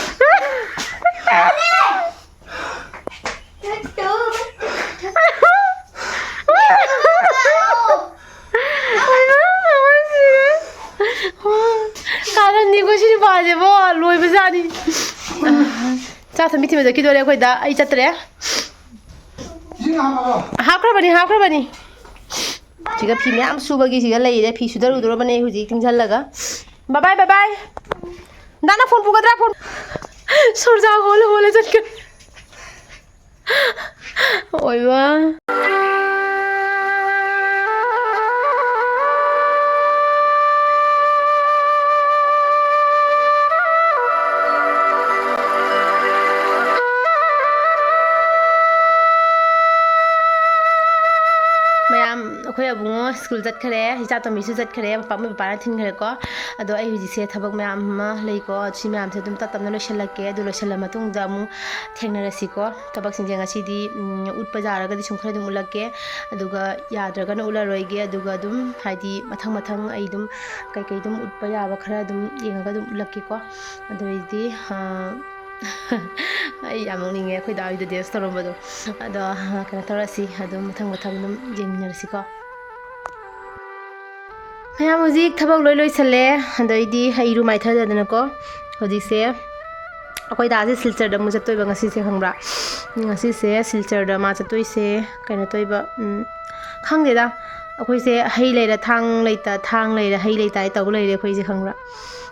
ꯀꯥꯔꯟꯅꯤꯀꯣ ꯁꯤ ꯅꯨꯄꯥꯁꯦꯕꯣ, ꯂꯣꯏꯕꯖꯥꯠꯅꯤ꯫ ꯆꯥ ꯊꯨꯝꯕꯤ ꯊꯤꯟꯕ ꯆꯠꯈꯤꯗꯣꯔꯦ ꯑꯩꯈꯣꯏꯗ꯫ ꯑꯩ ꯆꯠꯇ꯭ꯔꯦ꯫ ꯏꯁꯤꯡ ꯍꯥꯞꯄꯕꯣ? ꯍꯥꯞꯈ꯭ꯔꯕꯅꯤ, ꯍꯥꯞꯈ꯭ꯔꯕꯅꯤ꯫ ꯁꯤꯒ ꯐꯤ ꯃꯌꯥꯝ ꯁꯨꯕꯒꯤ ꯁꯤꯒ ꯂꯩꯔꯦ꯫ ꯐꯤ ꯁꯨꯗꯔꯨꯗꯣꯔꯕꯅꯦ ꯑꯩ ꯍꯧꯖꯤꯛ ꯇꯤꯡꯁꯜꯂꯒ꯫ Bye bye, bye bye꯫ ꯗꯥꯅ ꯐꯣꯟ ꯄꯨꯒꯗ꯭ꯔꯥ? ꯐꯣꯟ꯫ ꯁꯨꯔꯖꯥ ꯍꯣꯜꯂ ꯍꯣꯜꯂ ꯆꯠꯈ꯭ꯔꯦ꯫ ꯑꯣꯏꯕ꯫ ꯃꯌꯥꯝ, ꯑꯩꯈꯣꯏ ꯑꯕꯨꯡꯉꯣ ꯁ꯭ꯀꯨꯜ ꯆꯠꯈ꯭ꯔꯦ, ꯏꯆꯥ ꯇꯣꯝꯕꯤꯁꯨ ꯆꯠꯈ꯭ꯔꯦ, ꯃꯄꯥ ꯃꯣꯏ ꯄꯄꯥꯅ ꯊꯤꯟꯈ꯭ꯔꯦꯀꯣ꯫ ꯑꯗꯣ ꯑꯩ ꯍꯧꯖꯤꯛꯁꯦ ꯊꯕꯛ ꯃꯌꯥꯝ ꯑꯃ ꯂꯩꯀꯣ, ꯁꯤ ꯃꯌꯥꯝꯁꯦ ꯑꯗꯨꯝ ꯇꯞ ꯇꯞꯅ ꯂꯣꯏꯁꯤꯜꯂꯛꯀꯦ꯫ ꯑꯗꯨ ꯂꯣꯏꯁꯤꯜꯂ ꯃꯇꯨꯡꯗ ꯑꯃꯨꯛ ꯊꯦꯡꯅꯔꯁꯤꯀꯣ꯫ ꯊꯕꯛꯁꯤꯡꯁꯦ ꯉꯁꯤꯗꯤ, ꯎꯝ, ꯎꯠꯄ ꯌꯥꯔꯒꯗꯤ ꯁꯨꯝ ꯈꯔ ꯑꯗꯨꯝ ꯎꯠꯂꯛꯀꯦ, ꯑꯗꯨꯒ ꯌꯥꯗ꯭ꯔꯒꯅ ꯎꯠꯂꯔꯣꯏꯒꯦ꯫ ꯑꯗꯨꯒ ꯑꯗꯨꯝ ꯍꯥꯏꯗꯤ ꯃꯊꯪ ꯃꯊꯪ ꯑꯩ ꯑꯗꯨꯝ ꯀꯩꯀꯩ ꯑꯗꯨꯝ ꯎꯠꯄ ꯌꯥꯕ ꯈꯔ ꯑꯗꯨꯝ ꯌꯦꯡꯉꯒ ꯑꯗꯨꯝ ꯎꯠꯂꯛꯀꯦꯀꯣ꯫ ꯑꯗꯨ ꯑꯣꯏꯔꯗꯤ, ꯑ, ꯑꯩ ꯌꯥꯝ ꯅꯣꯛꯅꯤꯡꯉꯦ ꯑꯩꯈꯣꯏ ꯗꯥ ꯍꯣꯏꯗ dance ꯇꯧꯔꯝꯕꯗꯣ꯫ ꯑꯗꯣ, ꯑ, ꯀꯩꯅꯣ ꯇꯧꯔꯁꯤ, ꯑꯗꯨꯝ ꯃꯊꯪ ꯃꯊꯪ ꯑꯗꯨꯝ ꯌꯦꯡꯃꯤꯟꯅꯔꯁꯤꯀꯣ꯫ ꯃꯌꯥꯝ ꯍꯧꯖꯤꯛ ꯊꯕꯛ ꯂꯣꯏ ꯂꯣꯏꯁꯜꯂꯦ꯫ ꯑꯗꯩꯗꯤ ꯍꯩꯔꯨ ꯃꯥꯏꯊꯗꯗꯅꯀꯣ꯫ ꯍꯧꯖꯤꯛꯁꯦ ꯑꯩꯈꯣꯏ ꯗꯥꯁꯦ ꯁꯤꯜꯆꯔꯗ ꯑꯃꯨꯛ ꯆꯠꯇꯣꯏꯕ ꯉꯁꯤꯁꯦ, ꯈꯪꯕ꯭ꯔꯥ? ꯉꯁꯤꯁꯦ ꯁꯤꯜꯆꯔꯗ ꯃꯥ ꯆꯠꯇꯣꯏꯁꯦ ꯀꯩꯅꯣ ꯇꯧꯕ, ꯎꯝ, ꯈꯪꯗꯦꯗ꯫ ꯑꯩꯈꯣꯏꯁꯦ ꯍꯩ ꯂꯩꯔ ꯊꯥꯡ ꯂꯩꯇ, ꯊꯥꯡ ꯂꯩꯔ ꯍꯩ ꯂꯩꯇ ꯍꯥꯏ ꯇꯧ ꯂꯩꯔꯦ ꯑꯩꯈꯣꯏꯁꯦ, ꯈꯪꯕ꯭ꯔꯥ?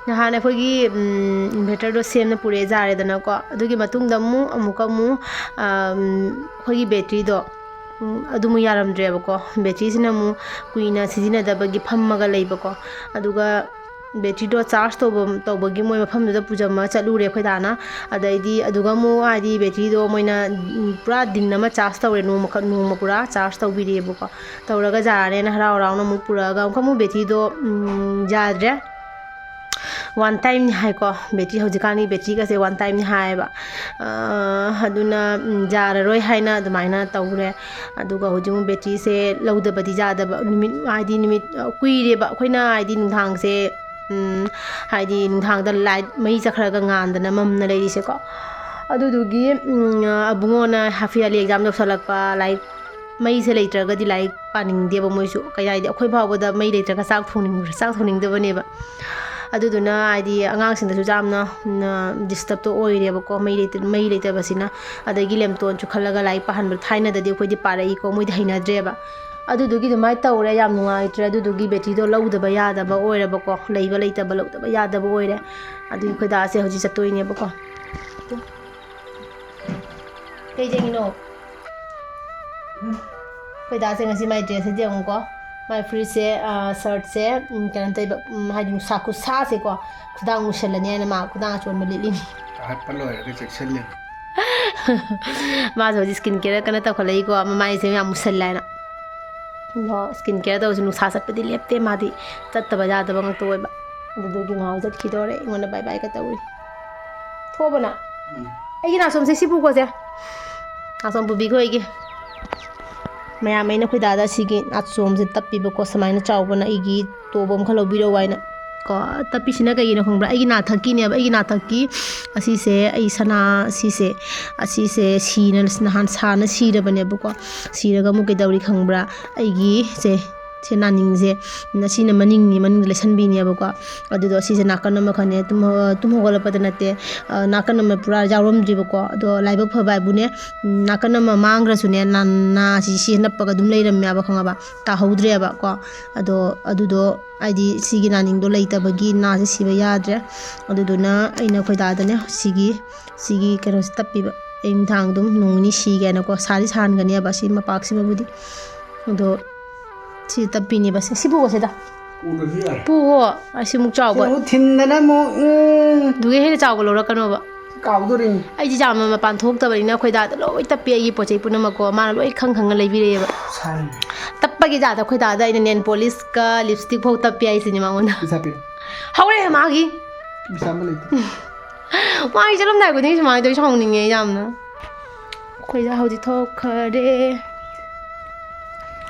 ꯅꯍꯥꯟ ꯑꯩꯈꯣꯏꯒꯤ, ꯎꯝ, inverterꯗꯣ ꯁꯦꯝꯅ ꯄꯨꯔꯛꯑꯦ, ꯌꯥꯔꯦꯗꯅꯀꯣ꯫ ꯑꯗꯨꯒꯤ ꯃꯇꯨꯡꯗ ꯑꯃꯨꯛ, ꯑꯃꯨꯛꯀ ꯑꯃꯨꯛ, ꯑꯝ, ꯑꯩꯈꯣꯏꯒꯤ batteryꯗꯣ, ꯎꯝ, ꯑꯗꯨꯃꯨꯛ ꯌꯥꯔꯝꯗ꯭ꯔꯦꯕꯀꯣ꯫ Batteryꯁꯤꯅ ꯑꯃꯨꯛ ꯀꯨꯏꯅ ꯁꯤꯖꯤꯟꯅꯗꯕꯒꯤ ꯐꯝꯃꯒ ꯂꯩꯕꯀꯣ꯫ ꯑꯗꯨꯒ batteryꯗꯣ charge ꯇꯧꯕ, ꯇꯧꯕꯒꯤ ꯃꯣꯏ ꯃꯐꯝꯗꯨꯗ ꯄꯨꯖꯝꯃ ꯆꯠꯂꯨꯔꯦ ꯑꯩꯈꯣꯏ ꯗꯥꯅ꯫ ꯑꯗꯩꯗꯤ ꯑꯗꯨꯒ ꯑꯃꯨꯛ ꯍꯥꯏꯗꯤ batteryꯗꯣ ꯃꯣꯏꯅ, ꯎꯝ, ꯄꯨꯔꯥ ꯗꯤꯟ ꯑꯃ charge ꯇꯧꯔꯦ, ꯅꯣꯡꯃꯈꯛ, ꯅꯣꯡꯃ ꯄꯨꯔꯥ charge ꯇꯧꯕꯤꯔꯦꯕꯀꯣ꯫ ꯇꯧꯔꯒ ꯌꯥꯔꯅꯦꯅ ꯍꯔꯥꯎ ꯍꯔꯥꯎꯅ ꯑꯃꯨꯛ ꯄꯨꯔꯛꯑꯒ ꯑꯃꯨꯛꯀ ꯑꯃꯨꯛ batteryꯗꯣ, ꯎꯝ, ꯌꯥꯗ꯭ꯔꯦ꯫ One timeꯅꯤ ꯍꯥꯏꯀꯣ, battery ꯍꯧꯖꯤꯛꯀꯥꯟꯒꯤ batteryꯒꯁꯦ one timeꯅꯤ ꯍꯥꯏꯌꯦꯕ꯫ ꯑ, ꯑꯗꯨꯅ, ꯎꯝ, ꯌꯥꯔꯔꯣꯏ ꯍꯥꯏꯅ ꯑꯗꯨꯃꯥꯏꯅ ꯇꯧꯔꯦ꯫ ꯑꯗꯨꯒ ꯍꯧꯖꯤꯛ ꯑꯃꯨꯛ batteryꯁꯦ ꯂꯧꯗꯕꯗꯤ ꯌꯥꯗꯕ, ꯅꯨꯃꯤꯠ, ꯍꯥꯏꯗꯤ ꯅꯨꯃꯤꯠ, ꯑ, ꯀꯨꯏꯔꯦꯕ ꯑꯩꯈꯣꯏꯅ ꯍꯥꯏꯗꯤ ꯅꯨꯡꯗꯥꯡꯁꯦ, ꯎꯝ, ꯍꯥꯏꯗꯤ ꯅꯨꯡꯗꯥꯡꯗ light ꯃꯩ ꯆꯠꯈ꯭ꯔꯒ ꯉꯥꯟꯗꯅ ꯃꯝꯅ ꯂꯩꯔꯤꯁꯦꯀꯣ꯫ ꯑꯗꯨꯗꯨꯒꯤ, ꯎꯝ, ꯑꯕꯨꯡꯉꯣꯅ half yearly exam ꯌꯧꯁꯜꯂꯛꯄ, ꯂꯥꯏꯔꯤꯛ, ꯃꯩꯁꯦ ꯂꯩꯇ꯭ꯔꯒꯗꯤ ꯂꯥꯏꯔꯤꯛ ꯄꯥꯅꯤꯡꯗꯦꯕ ꯃꯣꯏꯁꯨ꯫ ꯀꯩ ꯍꯥꯏꯗꯤ ꯑꯩꯈꯣꯏ ꯐꯥꯎꯕꯗ ꯃꯩ ꯂꯩꯇ꯭ꯔꯒ ꯆꯥꯛ ꯊꯣꯡꯅꯤꯡ-, ꯆꯥꯛ ꯊꯣꯡꯅꯤꯡꯗꯕꯅꯦꯕ꯫ ꯑꯗꯨꯗꯨꯅ ꯍꯥꯏꯗꯤ ꯑꯉꯥꯡꯁꯤꯡꯗꯁꯨ ꯌꯥꯝꯅ ꯗꯤꯁꯇꯔꯕꯇꯣ ꯑꯣꯏꯔꯦꯕꯀꯣ, ꯃꯩ ꯂꯩꯇ- ꯃꯩ ꯂꯩꯇꯕꯁꯤꯅ꯫ ꯑꯗꯒꯤ ꯂꯦꯝꯇꯣꯟꯁꯨ ꯈꯜꯂꯒ ꯂꯥꯏꯔꯤꯛ ꯄꯥꯍꯟꯕꯗꯣ ꯊꯥꯏꯅꯗꯗꯤ ꯑꯩꯈꯣꯏꯗꯤ ꯄꯥꯔꯛꯏꯀꯣ, ꯃꯣꯏꯗꯤ ꯍꯩꯅꯗ꯭ꯔꯦꯕ꯫ ꯑꯗꯨꯗꯨꯒꯤ ꯑꯗꯨꯃꯥꯏꯅ ꯇꯧꯔꯦ, ꯌꯥꯝ ꯅꯨꯡꯉꯥꯏꯇ꯭ꯔꯦ꯫ ꯑꯗꯨꯗꯨꯒꯤ ꯕꯦꯇ꯭ꯔꯤꯗꯣ ꯂꯧꯗꯕ ꯌꯥꯗꯕ ꯑꯣꯏꯔꯕꯀꯣ, ꯂꯩꯕ ꯂꯩꯇꯕ ꯂꯧꯗꯕ ꯌꯥꯗꯕ ꯑꯣꯏꯔꯦ꯫ ꯑꯗꯨꯒꯤ ꯑꯩꯈꯣꯏ ꯗꯥꯁꯦ ꯍꯧꯖꯤꯛ ꯆꯠꯇꯣꯏꯅꯦꯕꯀꯣ꯫ ꯀꯩ ꯌꯦꯡꯉꯤꯅꯣ? ꯑꯩꯈꯣꯏ ꯗꯥꯁꯦ ꯉꯁꯤ ꯃꯥꯏ ꯗ꯭ꯔꯦꯁꯁꯦ ꯌꯦꯡꯉꯨꯀꯣ꯫ ꯃꯥꯏ ꯐꯨꯔꯤꯠꯁꯦ, ꯑ, ꯁꯔꯠꯁꯦ, ꯎꯝ, ꯀꯩꯅꯣ ꯇꯧꯕ, ꯎꯝ, ꯍꯥꯏꯗꯤ ꯅꯨꯡꯁꯥ ꯈꯨꯠꯁꯥꯁꯦꯀꯣ, ꯈꯨꯗꯥꯡ ꯃꯨꯁꯜꯂꯅꯤ ꯍꯥꯏꯅ ꯃꯥ ꯈꯨꯗꯥꯡ ꯑꯆꯣꯟꯕ ꯂꯤꯠꯂꯤꯅꯤ꯫ ꯀꯥꯈꯠꯄ ꯂꯣꯏꯔꯒ ꯆꯦꯛꯁꯤꯜꯂꯤ꯫ ꯃꯥꯁꯨ ꯍꯧꯖꯤꯛ ꯁ꯭ꯀꯤꯟ ꯀꯦꯌꯔ ꯀꯟꯅ ꯇꯧꯈꯠꯂꯛꯏꯀꯣ, ꯃꯃꯥꯏꯁꯦ ꯌꯥꯝ ꯃꯨꯁꯜꯂꯦ ꯍꯥꯏꯅ꯫ ꯑꯗꯣ ꯁ꯭ꯀꯤꯟ ꯀꯦꯌꯔ ꯇꯧꯔꯁꯨ ꯅꯨꯡꯁꯥ ꯆꯠꯄꯗꯤ ꯂꯦꯞꯇꯦ, ꯃꯥꯗꯤ ꯆꯠꯇꯕ ꯌꯥꯗꯕ ꯉꯥꯛꯇ ꯑꯣꯏꯕ꯫ ꯑꯗꯨꯗꯨꯒꯤ ꯃꯥ ꯆꯠꯈꯤꯗꯣꯔꯦ, ꯑꯩꯉꯣꯟꯗ ꯕꯥꯏ ꯕꯥꯏꯒ ꯇꯧꯔꯤ꯫ ꯊꯣꯛꯑꯕꯣ ꯅꯪ? ꯎꯝ꯫ ꯑꯩꯒꯤ ꯅꯥꯆꯣꯝꯁꯦ ꯁꯤ ꯄꯨꯀꯣꯁꯦ꯫ ꯅꯥꯆꯣꯝ ꯄꯨꯕꯤꯈꯣ ꯑꯩꯒꯤ꯫ ꯃꯌꯥꯝ ꯑꯩꯅ ꯑꯩꯈꯣꯏ ꯗꯥꯗ ꯁꯤꯒꯤ ꯅꯥꯆꯣꯝꯁꯦ ꯇꯞꯄꯤꯕꯀꯣ, ꯁꯨꯃꯥꯏꯅ ꯆꯥꯎꯕꯅ ꯑꯩꯒꯤ ꯇꯣꯞ ꯑꯃ ꯈꯔ ꯂꯧꯕꯤꯔꯛꯑꯣ ꯍꯥꯏꯅ꯫ ꯀꯣ, ꯇꯞꯄꯤꯁꯤꯅ ꯀꯩꯒꯤꯅꯣ ꯈꯪꯕ꯭ꯔꯥ? ꯑꯩꯒꯤ ꯅꯥꯊꯛꯀꯤꯅꯦꯕ, ꯑꯩꯒꯤ ꯅꯥꯊꯛꯀꯤ ꯑꯁꯤꯁꯦ, ꯑꯩ ꯁꯅꯥ ꯑꯁꯤꯁꯦ, ꯑꯁꯤꯁꯦ ꯁꯤꯅ, ꯅꯍꯥꯟ ꯁꯥꯅ ꯁꯤꯔꯕꯅꯦꯕꯀꯣ꯫ ꯁꯤꯔꯒ ꯑꯃꯨꯛ ꯀꯩꯗꯧꯔꯤ ꯈꯪꯕ꯭ꯔꯥ? ꯑꯩꯒꯤ ꯁꯦ, ꯁꯦ ꯅꯥꯅꯤꯡꯁꯦ, ꯑꯁꯤꯅ ꯃꯅꯤꯡꯅꯤ, ꯃꯅꯤꯡꯗ ꯂꯩꯁꯟꯕꯤꯅꯦꯕꯀꯣ꯫ ꯑꯗꯨꯗꯣ ꯁꯤꯁꯦ ꯅꯥꯀꯟ ꯑꯃ ꯈꯟꯅꯦ, ꯇꯨꯝ ꯍꯧ-, ꯇꯨꯝ ꯍꯧꯒꯠꯂꯛꯄꯗ ꯅꯠꯇꯦ, ꯑ, ꯅꯥꯀꯟ ꯑꯃ ꯄꯨꯔꯥ ꯌꯥꯎꯔꯝꯗ꯭ꯔꯤꯕꯀꯣ꯫ ꯑꯗꯣ ꯂꯥꯏꯕꯛ ꯐꯕ ꯍꯥꯏꯕꯨꯅꯦ, ꯎꯝ, ꯅꯥꯀꯟ ꯑꯃ ꯃꯥꯡꯈ꯭ꯔꯁꯨꯅꯦ, ꯅꯥ-, ꯅꯥꯁꯤ ꯁꯤ ꯅꯞꯄꯒ ꯑꯗꯨꯝ ꯂꯩꯔꯝꯃꯦꯕ, ꯈꯪꯉꯕ? ꯇꯥꯍꯧꯗ꯭ꯔꯦꯕꯀꯣ꯫ ꯑꯗꯣ ꯑꯗꯨꯗꯣ ꯍꯥꯏꯗꯤ ꯁꯤꯒꯤ ꯅꯥꯅꯤꯡꯗꯣ ꯂꯩꯇꯕꯒꯤ ꯅꯥꯁꯦ ꯁꯤꯕ ꯌꯥꯗ꯭ꯔꯦ꯫ ꯑꯗꯨꯗꯨꯅ ꯑꯩꯅ ꯑꯩꯈꯣꯏ ꯗꯥꯗꯅꯦ ꯁꯤꯒꯤ, ꯁꯤꯒꯤ ꯀꯩꯅꯣꯁꯦ ꯇꯞꯄꯤꯕ꯫ ꯑꯌꯨꯛ ꯅꯨꯡꯗꯥꯡ ꯑꯗꯨꯝ ꯅꯣꯡ ꯅꯤꯅꯤ ꯁꯤꯒꯦꯅꯀꯣ꯫ ꯁꯥꯗꯤ ꯁꯥꯍꯟꯒꯅꯦꯕ ꯁꯤ ꯃꯄꯥꯛꯁꯤꯃꯕꯨꯗꯤ꯫ ꯑꯗꯣ ꯁꯤ ꯇꯞꯄꯤꯅꯦꯕ꯫ ꯁꯤ, ꯁꯤ ꯄꯨꯒꯣ ꯁꯤꯗ꯫ ꯎꯗ꯭ꯔꯁꯨ ꯌꯥꯔꯦ꯫ ꯄꯨꯒꯣ꯫ ꯑꯁꯤꯃꯨꯛ ꯆꯥꯎꯕ꯫ ꯁꯤꯅ ꯑꯃꯨꯛ ꯊꯤꯟꯗꯅ ꯑꯃꯨꯛ, ꯎꯝ꯫ ꯑꯗꯨꯒꯤ ꯍꯦꯟꯅ ꯆꯥꯎꯕ ꯂꯧꯔꯛꯀꯅꯣꯕ꯫ ꯀꯥꯎꯗꯣꯔꯤꯅꯤ꯫ ꯑꯩꯗꯤ ꯌꯥꯝꯅ ꯃꯄꯥꯟ ꯊꯣꯛꯇꯕꯅꯤꯅ ꯑꯩꯈꯣꯏ ꯗꯥꯗ ꯂꯣꯏ ꯇꯞꯄꯤ ꯑꯩꯒꯤ ꯄꯣꯠ ꯆꯩ ꯄꯨꯝꯅꯃꯛꯀꯣ꯫ ꯃꯥꯅ ꯂꯣꯏ ꯈꯪ ꯈꯪꯉ ꯂꯩꯕꯤꯔꯛꯑꯦꯕ꯫ ꯁꯥꯔꯅꯤ꯫ ꯇꯞꯄꯒꯤ ꯖꯥꯠꯇ ꯑꯩꯈꯣꯏ ꯗꯥꯗ ꯑꯩꯅ ꯅꯦꯜ ꯄꯣꯂꯤꯁꯀ ꯂꯤꯞꯁꯇꯤꯛ ꯐꯥꯎ ꯇꯞꯄꯤ ꯍꯥꯏꯁꯤꯅꯤ ꯃꯉꯣꯟꯗ꯫ ꯄꯩꯁꯥ ꯄꯤꯔꯣ꯫ ꯍꯧꯔꯦ ꯃꯥꯒꯤ꯫ ꯄꯩꯁꯥ ꯑꯝꯇ ꯂꯩꯇꯦ꯫ ꯃꯥꯒꯤ ꯆꯠꯂꯝꯗꯥꯏ ꯈꯨꯗꯤꯡꯒꯤ ꯁꯨꯃꯥꯏꯅ ꯇꯧꯋꯤ, ꯁꯥꯎꯅꯤꯡꯉꯦ ꯑꯩ ꯌꯥꯝꯅ꯫ ꯑꯩꯈꯣꯏ ꯗꯥ ꯍꯧꯖꯤꯛ ꯊꯣꯛꯈꯔꯦ꯫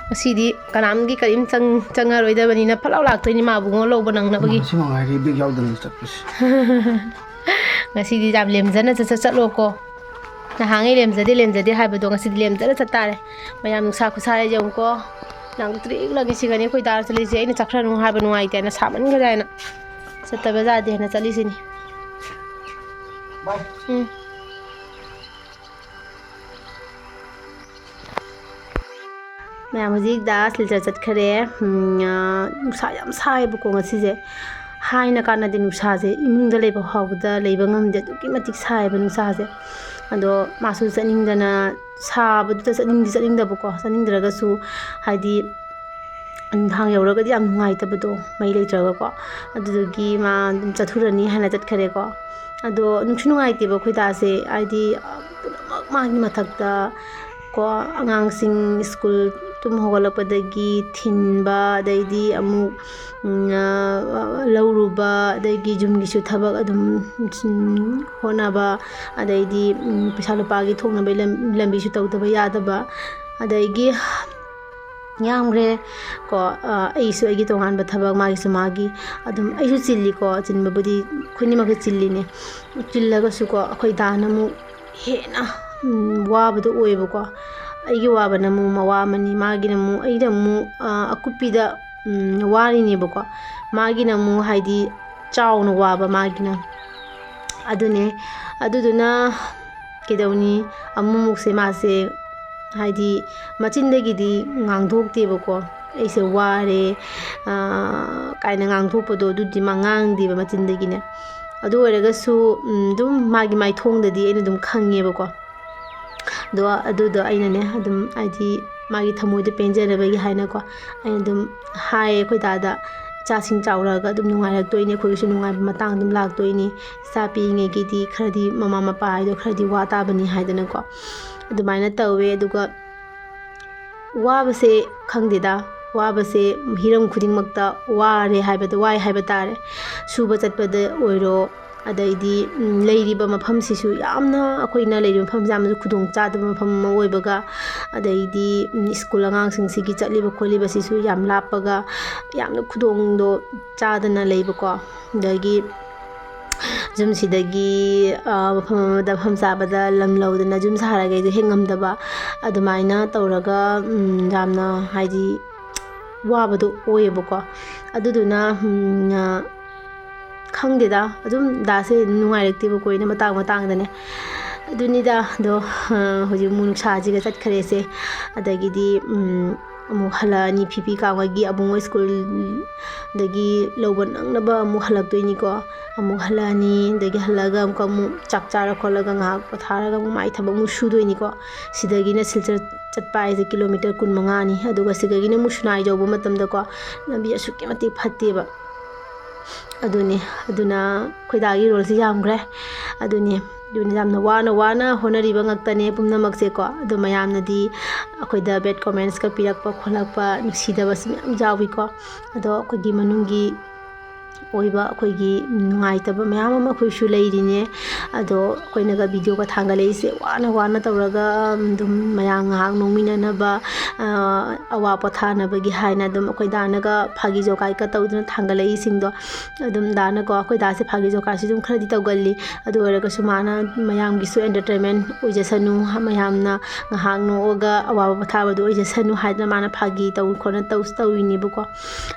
ꯉꯁꯤꯗꯤ ꯀꯅꯥꯝꯒꯤ ꯀꯔꯤꯝ ꯆꯪ-, ꯆꯪꯉꯔꯣꯏꯗꯕꯅꯤꯅ ꯐꯠ ꯂꯥꯎ ꯂꯥꯛꯇꯣꯏꯅꯤ ꯃꯥ ꯑꯕꯨꯡꯉꯣ ꯂꯧꯕ ꯅꯪꯅꯕꯒꯤ꯫ ꯉꯁꯤ ꯃꯉꯥꯏꯔꯦ ꯕꯦꯛ ꯌꯥꯎꯗꯅ ꯆꯠꯄꯁꯦ꯫ ꯉꯁꯤꯗꯤ ꯌꯥꯝ ꯂꯦꯝꯖꯅ ꯆꯠ-, ꯆꯠ-, ꯆꯠꯂꯣꯀꯣ꯫ ꯅꯍꯥꯟꯉꯩ ꯂꯦꯝꯖꯗꯦ, ꯂꯦꯝꯖꯗꯦ ꯍꯥꯏꯕꯗꯣ ꯉꯁꯤꯗꯤ ꯂꯦꯝꯖꯅ ꯆꯠꯇꯥꯔꯦ꯫ ꯃꯌꯥꯝ ꯅꯨꯡꯁꯥ ꯈꯨꯁꯥ ꯍꯥꯏꯁꯦ ꯌꯦꯡꯉꯨꯀꯣ꯫ ꯂꯪꯇ꯭ꯔꯤꯛ ꯂꯪꯉꯤ ꯁꯤꯒꯅꯤ ꯑꯩꯈꯣꯏ ꯗꯥ ꯆꯠꯂꯤꯁꯦ꯫ ꯑꯩꯅ ꯆꯥꯛꯈ꯭ꯔꯅꯨ ꯍꯥꯏꯕ ꯅꯨꯡꯉꯥꯏꯇꯦꯅ ꯁꯥꯃꯟꯈ꯭ꯔꯦ ꯍꯥꯏꯅ꯫ ꯆꯠꯇꯕ ꯌꯥꯗꯦ ꯍꯥꯏꯅ ꯆꯠꯂꯤꯁꯤꯅꯤ꯫ ꯎꯝ꯫ ꯃꯌꯥꯝ ꯍꯧꯖꯤꯛ ꯗꯥ ꯁꯤꯜꯆꯔ ꯆꯠꯈ꯭ꯔꯦ꯫ ꯎꯝ, ꯑ, ꯅꯨꯡꯁꯥ ꯌꯥꯝ ꯁꯥꯏꯌꯦꯕꯀꯣ ꯉꯁꯤꯁꯦ꯫ ꯍꯥꯏꯅ ꯀꯥꯟꯅꯗꯦ ꯅꯨꯡꯁꯥꯁꯦ꯫ ꯏꯃꯨꯡꯗ ꯂꯩꯕ ꯐꯥꯎꯕꯗ ꯂꯩꯕ ꯉꯝꯗꯦ꯫ ꯑꯗꯨꯛꯀꯤ ꯃꯇꯤꯛ ꯁꯥꯏꯌꯦꯕ ꯅꯨꯡꯁꯥꯁꯦ꯫ ꯑꯗꯣ ꯃꯥꯁꯨ ꯆꯠꯅꯤꯡꯗꯅ, ꯁꯥꯕꯗꯨꯗ ꯆꯠꯅꯤꯡꯗꯤ ꯆꯠꯅꯤꯡꯗꯕꯀꯣ꯫ ꯆꯠꯅꯤꯡꯗ꯭ꯔꯒꯁꯨ ꯍꯥꯏꯗꯤ ꯅꯨꯡꯗꯥꯡ ꯌꯧꯔꯒꯗꯤ ꯌꯥꯝ ꯅꯨꯡꯉꯥꯏꯇꯕꯗꯣ, ꯃꯩ ꯂꯩꯇ꯭ꯔꯒꯀꯣ꯫ ꯑꯗꯨꯗꯨꯒꯤ ꯃꯥ ꯑꯗꯨꯝ ꯆꯠꯊꯔꯅꯤ ꯍꯥꯏꯅ ꯆꯠꯈ꯭ꯔꯦꯀꯣ꯫ ꯑꯗꯣ ꯅꯨꯡꯁꯨ ꯅꯨꯡꯉꯥꯏꯇꯦꯕ ꯑꯩꯈꯣꯏ ꯗꯥꯁꯦ, ꯍꯥꯏꯗꯤ, ꯑ, ꯄꯨꯝꯅꯃꯛ ꯃꯥꯒꯤ ꯃꯊꯛꯇ ꯀꯣ, ꯑꯉꯥꯡꯁꯤꯡ ꯁ꯭ꯀꯨꯜ ꯇꯨꯝ ꯍꯧꯒꯠꯂꯛꯄꯗꯒꯤ ꯊꯤꯟꯕ, ꯑꯗꯩꯗꯤ ꯑꯃꯨꯛ, ꯎꯝ, ꯑ, ꯂꯧꯔꯨꯕ, ꯑꯗꯒꯤ ꯌꯨꯝꯒꯤꯁꯨ ꯊꯕꯛ ꯑꯗꯨꯝ, ꯎꯝ, ꯍꯣꯠꯅꯕ, ꯑꯗꯩꯗꯤ, ꯎꯝ, ꯄꯩꯁꯥ ꯂꯨꯄꯥꯒꯤ ꯊꯣꯛꯅꯕꯒꯤ ꯂꯝ-, ꯂꯝꯕꯤꯁꯨ ꯇꯧꯗꯕ ꯌꯥꯗꯕ, ꯑꯗꯒꯤ ꯌꯥꯝꯈ꯭ꯔꯦ ꯀꯣ꯫ ꯑ, ꯑꯩꯁꯨ ꯑꯩꯒꯤ ꯇꯣꯉꯥꯟꯕ ꯊꯕꯛ, ꯃꯥꯒꯤꯁꯨ ꯃꯥꯒꯤ꯫ ꯑꯗꯨꯝ ꯑꯩꯁꯨ ꯆꯤꯜꯂꯤꯀꯣ, ꯆꯤꯟꯕꯕꯨꯗꯤ ꯑꯩꯈꯣꯏꯅꯤꯃꯛꯁꯨ ꯆꯤꯜꯂꯤꯅꯦ꯫ ꯆꯤꯜꯂꯒꯁꯨꯀꯣ, ꯑꯩꯈꯣꯏ ꯗꯥꯅ ꯑꯃꯨꯛ ꯍꯦꯟꯅ, ꯎꯝ, ꯋꯥꯕꯗꯣ ꯑꯣꯏꯌꯦꯕꯀꯣ꯫ ꯑꯩꯒꯤ ꯋꯥꯕꯅ ꯑꯃꯨꯛ ꯃꯋꯥ ꯑꯃꯅꯤ, ꯃꯥꯒꯤꯅ ꯑꯃꯨꯛ, ꯑꯩꯅ ꯑꯃꯨꯛ, ꯑ, ꯑꯀꯨꯞꯄꯤꯗ, ꯎꯝ, ꯋꯥꯔꯤꯅꯦꯕꯀꯣ꯫ ꯃꯥꯒꯤꯅ ꯑꯃꯨꯛ ꯍꯥꯏꯗꯤ ꯆꯥꯎꯅ ꯋꯥꯕ ꯃꯥꯒꯤꯅ꯫ ꯑꯗꯨꯅꯦ꯫ ꯑꯗꯨꯗꯨꯅ ꯀꯩꯗꯧꯅꯤ, ꯑꯃꯨꯛꯃꯨꯛꯁꯦ ꯃꯥꯁꯦ ꯍꯥꯏꯗꯤ ꯃꯆꯤꯟꯗꯒꯤꯗꯤ ꯉꯥꯡꯊꯣꯛꯇꯦꯕꯀꯣ, "ꯑꯩꯁꯦ ꯋꯥꯔꯦ", ꯑ, ꯀꯥꯏꯅ ꯉꯥꯡꯊꯣꯛꯄꯗꯣ, ꯑꯗꯨꯗꯤ ꯃꯥ ꯉꯥꯡꯗꯦꯕ ꯃꯆꯤꯟꯗꯒꯤꯅꯦ꯫ ꯑꯗꯨ ꯑꯣꯏꯔꯒꯁꯨ, ꯎꯝ, ꯑꯗꯨꯝ ꯃꯥꯒꯤ ꯃꯥꯏꯊꯣꯡꯗꯗꯤ ꯑꯩꯅ ꯑꯗꯨꯝ ꯈꯪꯉꯦꯕꯀꯣ꯫ ꯑꯗꯣ ꯑꯗꯨꯗꯣ ꯑꯩꯅꯅꯦ ꯑꯗꯨꯝ ꯍꯥꯏꯗꯤ ꯃꯥꯒꯤ ꯊꯃꯣꯏꯗꯣ ꯄꯦꯟꯖꯅꯕꯒꯤ ꯍꯥꯏꯅꯀꯣ, ꯑꯩꯅ ꯑꯗꯨꯝ ꯍꯥꯏꯌꯦ ꯑꯩꯈꯣꯏ ꯗꯥꯗ, "ꯏꯆꯥꯁꯤꯡ ꯆꯥꯎꯔꯛꯑꯒ ꯑꯗꯨꯝ ꯅꯨꯡꯉꯥꯏꯔꯛꯇꯣꯏꯅꯤ, ꯑꯩꯈꯣꯏꯒꯤꯁꯨ ꯅꯨꯡꯉꯥꯏꯕ ꯃꯇꯥꯡ ꯑꯗꯨꯝ ꯂꯥꯛꯇꯣꯏꯅꯤ꯫ ꯏꯆꯥ ꯄꯤꯛꯏꯉꯩꯒꯤꯗꯤ ꯈꯔꯗꯤ ꯃꯃꯥ ꯃꯄꯥ ꯍꯥꯏꯗꯣ ꯈꯔꯗꯤ ꯋꯥ ꯇꯥꯕꯅꯤ" ꯍꯥꯏꯗꯅꯀꯣ꯫ ꯑꯗꯨꯃꯥꯏꯅ ꯇꯧꯋꯦ꯫ ꯑꯗꯨꯒ ꯋꯥꯕꯁꯦ ꯈꯪꯗꯦꯗ, ꯋꯥꯕꯁꯦ ꯍꯤꯔꯝ ꯈꯨꯗꯤꯡꯃꯛꯇ ꯋꯥꯔꯦ ꯍꯥꯏꯕꯗ, ꯋꯥꯏ ꯍꯥꯏꯕ ꯇꯥꯔꯦ꯫ ꯁꯨꯕ ꯆꯠꯄꯗ ꯑꯣꯏꯔꯣ, ꯑꯗꯩꯗꯤ, ꯎꯝ, ꯂꯩꯔꯤꯕ ꯃꯐꯝꯁꯤꯁꯨ ꯌꯥꯝꯅ, ꯑꯩꯈꯣꯏꯅ ꯂꯩꯔꯤꯕ ꯃꯐꯝꯁꯤ ꯌꯥꯝꯅꯁꯨ ꯈꯨꯗꯣꯡ ꯆꯥꯗꯕ ꯃꯐꯝ ꯑꯃ ꯑꯣꯏꯕꯒ, ꯑꯗꯩꯗꯤ, ꯎꯝ, ꯁ꯭ꯀꯨꯜ ꯑꯉꯥꯡꯁꯤꯡꯁꯤꯒꯤ ꯆꯠꯂꯤꯕ ꯈꯣꯠꯂꯤꯕꯁꯤꯁꯨ ꯌꯥꯝ ꯂꯥꯞꯄꯒ, ꯌꯥꯝꯅ ꯈꯨꯗꯣꯡꯗꯣ ꯆꯥꯗꯅ ꯂꯩꯕꯀꯣ꯫ ꯑꯗꯒꯤ ꯌꯨꯝꯁꯤꯗꯒꯤ, ꯑ, ꯃꯐꯝ ꯑꯃꯗ ꯃꯐꯝ ꯆꯥꯕꯗ ꯂꯝ ꯂꯧꯗꯅ ꯌꯨꯝ ꯁꯥꯔꯒꯦꯗꯣ ꯍꯦꯛ ꯉꯝꯗꯕ, ꯑꯗꯨꯃꯥꯏꯅ ꯇꯧꯔꯒ, ꯎꯝ, ꯌꯥꯝꯅ ꯍꯥꯏꯗꯤ ꯋꯥꯕꯗꯣ ꯑꯣꯏꯌꯦꯕꯀꯣ꯫ ꯑꯗꯨꯗꯨꯅ, ꯎꯝ, ꯑ, ꯈꯪꯗꯦꯗ, ꯑꯗꯨꯝ ꯗꯥꯁꯦ ꯅꯨꯡꯉꯥꯏꯔꯛꯇꯦꯕꯀꯣ, ꯑꯩꯅ ꯃꯇꯥꯡ ꯃꯇꯥꯡꯗꯅꯦ꯫ ꯑꯗꯨꯅꯤꯗ, ꯑꯗꯣ, ꯑ, ꯍꯧꯖꯤꯛ ꯑꯃꯨꯛ ꯅꯨꯡꯁꯥꯁꯤꯒ ꯆꯠꯈ꯭ꯔꯦꯁꯦ꯫ ꯑꯗꯒꯤꯗꯤ, ꯎꯝ, ꯑꯃꯨꯛ ꯍꯜꯂꯛꯑꯅꯤ, ꯐꯤꯐꯤ ꯀꯥꯡ ꯍꯣꯏꯒꯤ ꯑꯕꯨꯡꯉꯣ ꯁ꯭ꯀꯨꯜꯗꯒꯤ ꯂꯧꯕ ꯅꯪꯅꯕ ꯑꯃꯨꯛ ꯍꯜꯂꯛꯇꯣꯏꯅꯤꯀꯣ꯫ ꯑꯃꯨꯛ ꯍꯜꯂꯛꯑꯅꯤ, ꯑꯗꯒꯤ ꯍꯜꯂꯛꯑꯒ ꯑꯃꯨꯛꯀ ꯑꯃꯨꯛ ꯆꯥꯛ ꯆꯥꯔ ꯈꯣꯠꯂꯒ ꯉꯥꯏꯍꯥꯛ ꯄꯣꯊꯥꯔꯒ ꯑꯃꯨꯛ ꯃꯥꯏ ꯊꯕꯛ ꯑꯃꯨꯛ ꯁꯨꯗꯣꯏꯅꯤꯀꯣ꯫ ꯁꯤꯗꯒꯤꯅ ꯁꯤꯜꯆꯔ ꯆꯠꯄ ꯍꯥꯏꯁꯦ ꯀꯤꯂꯣꯃꯤꯇꯔ ꯀꯨꯟ ꯃꯉꯥꯅꯤ, ꯑꯗꯨꯒ ꯁꯤꯗꯒꯤꯅ ꯑꯃꯨꯛ ꯁꯨꯅꯥꯏ ꯌꯧꯕ ꯃꯇꯝꯗꯀꯣ, ꯂꯝꯕꯤ ꯑꯁꯨꯛꯀꯤ ꯃꯇꯤꯛ ꯐꯠꯇꯦꯕ꯫ ꯑꯗꯨꯅꯤ, ꯑꯗꯨꯅ ꯑꯩꯈꯣꯏ ꯗꯥꯒꯤ ꯔꯣꯜꯁꯤ ꯌꯥꯝꯈ꯭ꯔꯦ꯫ ꯑꯗꯨꯅꯤ, ꯑꯗꯨꯅ ꯌꯥꯝꯅ ꯋꯥꯅ ꯋꯥꯅ ꯍꯣꯠꯅꯔꯤꯕ ꯉꯥꯛꯇꯅꯦ ꯄꯨꯝꯅꯃꯛꯁꯦꯀꯣ꯫ ꯑꯗꯣ ꯃꯌꯥꯝꯅꯗꯤ ꯑꯩꯈꯣꯏꯗ bad commentsꯀ ꯄꯤꯔꯛꯄ ꯈꯣꯠꯂꯛꯄ, ꯅꯨꯡꯁꯤꯗꯕꯁꯨ ꯃꯌꯥꯝ ꯌꯥꯎꯏꯀꯣ꯫ ꯑꯗꯣ ꯑꯩꯈꯣꯏꯒꯤ ꯃꯅꯨꯡꯒꯤ ꯑꯣꯏꯕ ꯑꯩꯈꯣꯏꯒꯤ ꯅꯨꯡꯉꯥꯏꯇꯕ ꯃꯌꯥꯝ ꯑꯃ ꯑꯩꯈꯣꯏꯁꯨ ꯂꯩꯔꯤꯅꯦ꯫ ꯑꯗꯣ ꯑꯩꯈꯣꯏꯅꯒ videoꯒ ꯊꯥꯡꯒꯠꯂꯛꯏꯁꯦ ꯋꯥꯅ ꯋꯥꯅ ꯇꯧꯔꯒ, ꯑꯗꯨꯝ ꯃꯌꯥꯝ ꯉꯥꯏꯍꯥꯛ ꯅꯣꯛꯃꯤꯟꯅꯅꯕ, ꯑ, ꯑꯋꯥ ꯄꯣꯊꯥꯅꯕꯒꯤ ꯍꯥꯏꯅ ꯑꯗꯨꯝ ꯑꯩꯈꯣꯏ ꯗꯥꯅꯒ ꯐꯥꯒꯤ ꯖꯣꯒꯥꯏꯒ ꯇꯧꯗꯨꯅ ꯊꯥꯡꯒꯠꯂꯛꯏꯁꯤꯡꯗꯣ, ꯑꯗꯨꯝ ꯗꯥꯅꯀꯣ, ꯑꯩꯈꯣꯏ ꯗꯥꯁꯦ ꯐꯥꯒꯤ ꯖꯣꯒꯥꯏꯁꯤ ꯑꯗꯨꯝ ꯈꯔꯗꯤ ꯇꯧꯒꯜꯂꯤ꯫ ꯑꯗꯨ ꯑꯣꯏꯔꯒꯁꯨ ꯃꯥꯅ ꯃꯌꯥꯝꯒꯤꯁꯨ entertainment ꯑꯣꯏꯖꯁꯅꯨ, ꯃꯌꯥꯝꯅ ꯉꯥꯏꯍꯥꯛ ꯅꯣꯛꯑꯒ ꯑꯋꯥꯕ ꯄꯣꯊꯥꯕꯗꯨ ꯑꯣꯏꯖꯁꯅꯨ ꯍꯥꯏꯗꯅ ꯃꯥꯅ ꯐꯥꯒꯤ ꯇꯧ ꯈꯣꯠꯅ ꯇꯧ-, ꯇꯧꯔꯤꯅꯦꯕꯀꯣ꯫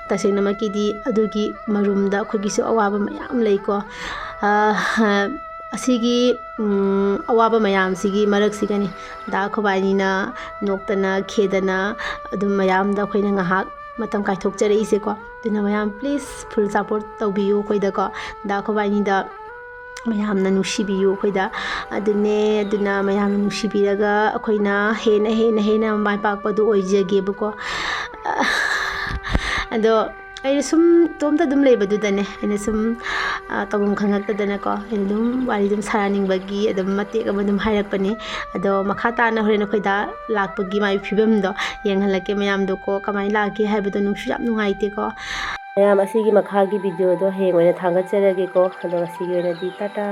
ꯇꯁꯦꯡꯅꯃꯛꯀꯤꯗꯤ ꯑꯗꯨꯒꯤ ꯃꯔꯨꯝꯗ ꯑꯩꯈꯣꯏꯒꯤꯁꯨ ꯑꯋꯥꯕ ꯃꯌꯥꯝ ꯂꯩꯀꯣ꯫ ꯑ, ꯑꯁꯤꯒꯤ, ꯎꯝ, ꯑꯋꯥꯕ ꯃꯌꯥꯝꯁꯤꯒꯤ ꯃꯔꯛꯁꯤꯒꯅꯤ ꯗꯥ ꯈꯣꯕꯥꯏꯅꯤꯅ ꯅꯣꯛꯇꯅ ꯈꯦꯗꯅ ꯑꯗꯨꯝ ꯃꯌꯥꯝꯗ ꯑꯩꯈꯣꯏꯅ ꯉꯥꯏꯍꯥꯛ ꯃꯇꯝ ꯀꯥꯏꯊꯣꯛꯆꯔꯛꯏꯁꯦꯀꯣ꯫ ꯑꯗꯨꯅ ꯃꯌꯥꯝ please full support ꯇꯧꯕꯤꯌꯨ ꯑꯩꯈꯣꯏꯗꯀꯣ꯫ ꯗꯥ ꯈꯣꯕꯥꯏꯅꯤꯗ ꯃꯌꯥꯝꯅ ꯅꯨꯡꯁꯤꯕꯤꯌꯨ ꯑꯩꯈꯣꯏꯗ꯫ ꯑꯗꯨꯅꯦ, ꯑꯗꯨꯅ ꯃꯌꯥꯝꯅ ꯅꯨꯡꯁꯤꯕꯤꯔꯒ ꯑꯩꯈꯣꯏꯅ ꯍꯦꯟꯅ, ꯍꯦꯟꯅ, ꯍꯦꯟꯅ ꯃꯥꯏ ꯄꯥꯛꯄꯗꯨ ꯑꯣꯏꯖꯒꯦꯕꯀꯣ꯫ ꯑꯗꯣ ꯑꯩꯅ ꯁꯨꯝ ꯏꯇꯣꯝꯇ ꯑꯗꯨꯝ ꯂꯩꯕꯗꯨꯗꯅꯦ, ꯑꯩꯅ ꯁꯨꯝ, ꯑ, ꯇꯧꯐꯝ ꯈꯪꯉꯛꯇꯗꯅꯀꯣ, ꯑꯩꯅ ꯑꯗꯨꯝ ꯋꯥꯔꯤ ꯑꯗꯨꯝ ꯁꯥꯟꯅꯅꯤꯡꯕꯒꯤ ꯑꯗꯨꯝ ꯃꯇꯦꯛ ꯑꯃ ꯑꯗꯨꯝ ꯍꯥꯏꯔꯛꯄꯅꯦ꯫ ꯑꯗꯣ ꯃꯈꯥ ꯇꯥꯅ ꯍꯣꯔꯦꯟ ꯑꯩꯈꯣꯏ ꯗꯥ ꯂꯥꯛꯄꯒꯤ ꯃꯥꯒꯤ ꯐꯤꯕꯝꯗꯣ ꯌꯦꯡꯍꯜꯂꯛꯀꯦ ꯃꯌꯥꯝꯗꯣꯀꯣ, ꯀꯃꯥꯏꯅ ꯂꯥꯛꯀꯦ ꯍꯥꯏꯕꯗꯣ ꯅꯨꯡꯁꯨ ꯌꯥꯝ ꯅꯨꯡꯉꯥꯏꯇꯦꯀꯣ꯫ ꯃꯌꯥꯝ, ꯑꯁꯤꯒꯤ ꯃꯈꯥꯒꯤ videoꯗꯣ ꯍꯌꯦꯡ ꯑꯣꯏꯅ ꯊꯥꯡꯒꯠꯆꯔꯒꯦꯀꯣ꯫ ꯑꯗꯣ ꯉꯁꯤꯒꯤ ꯑꯣꯏꯅꯗꯤ ꯇꯥꯇꯥ꯫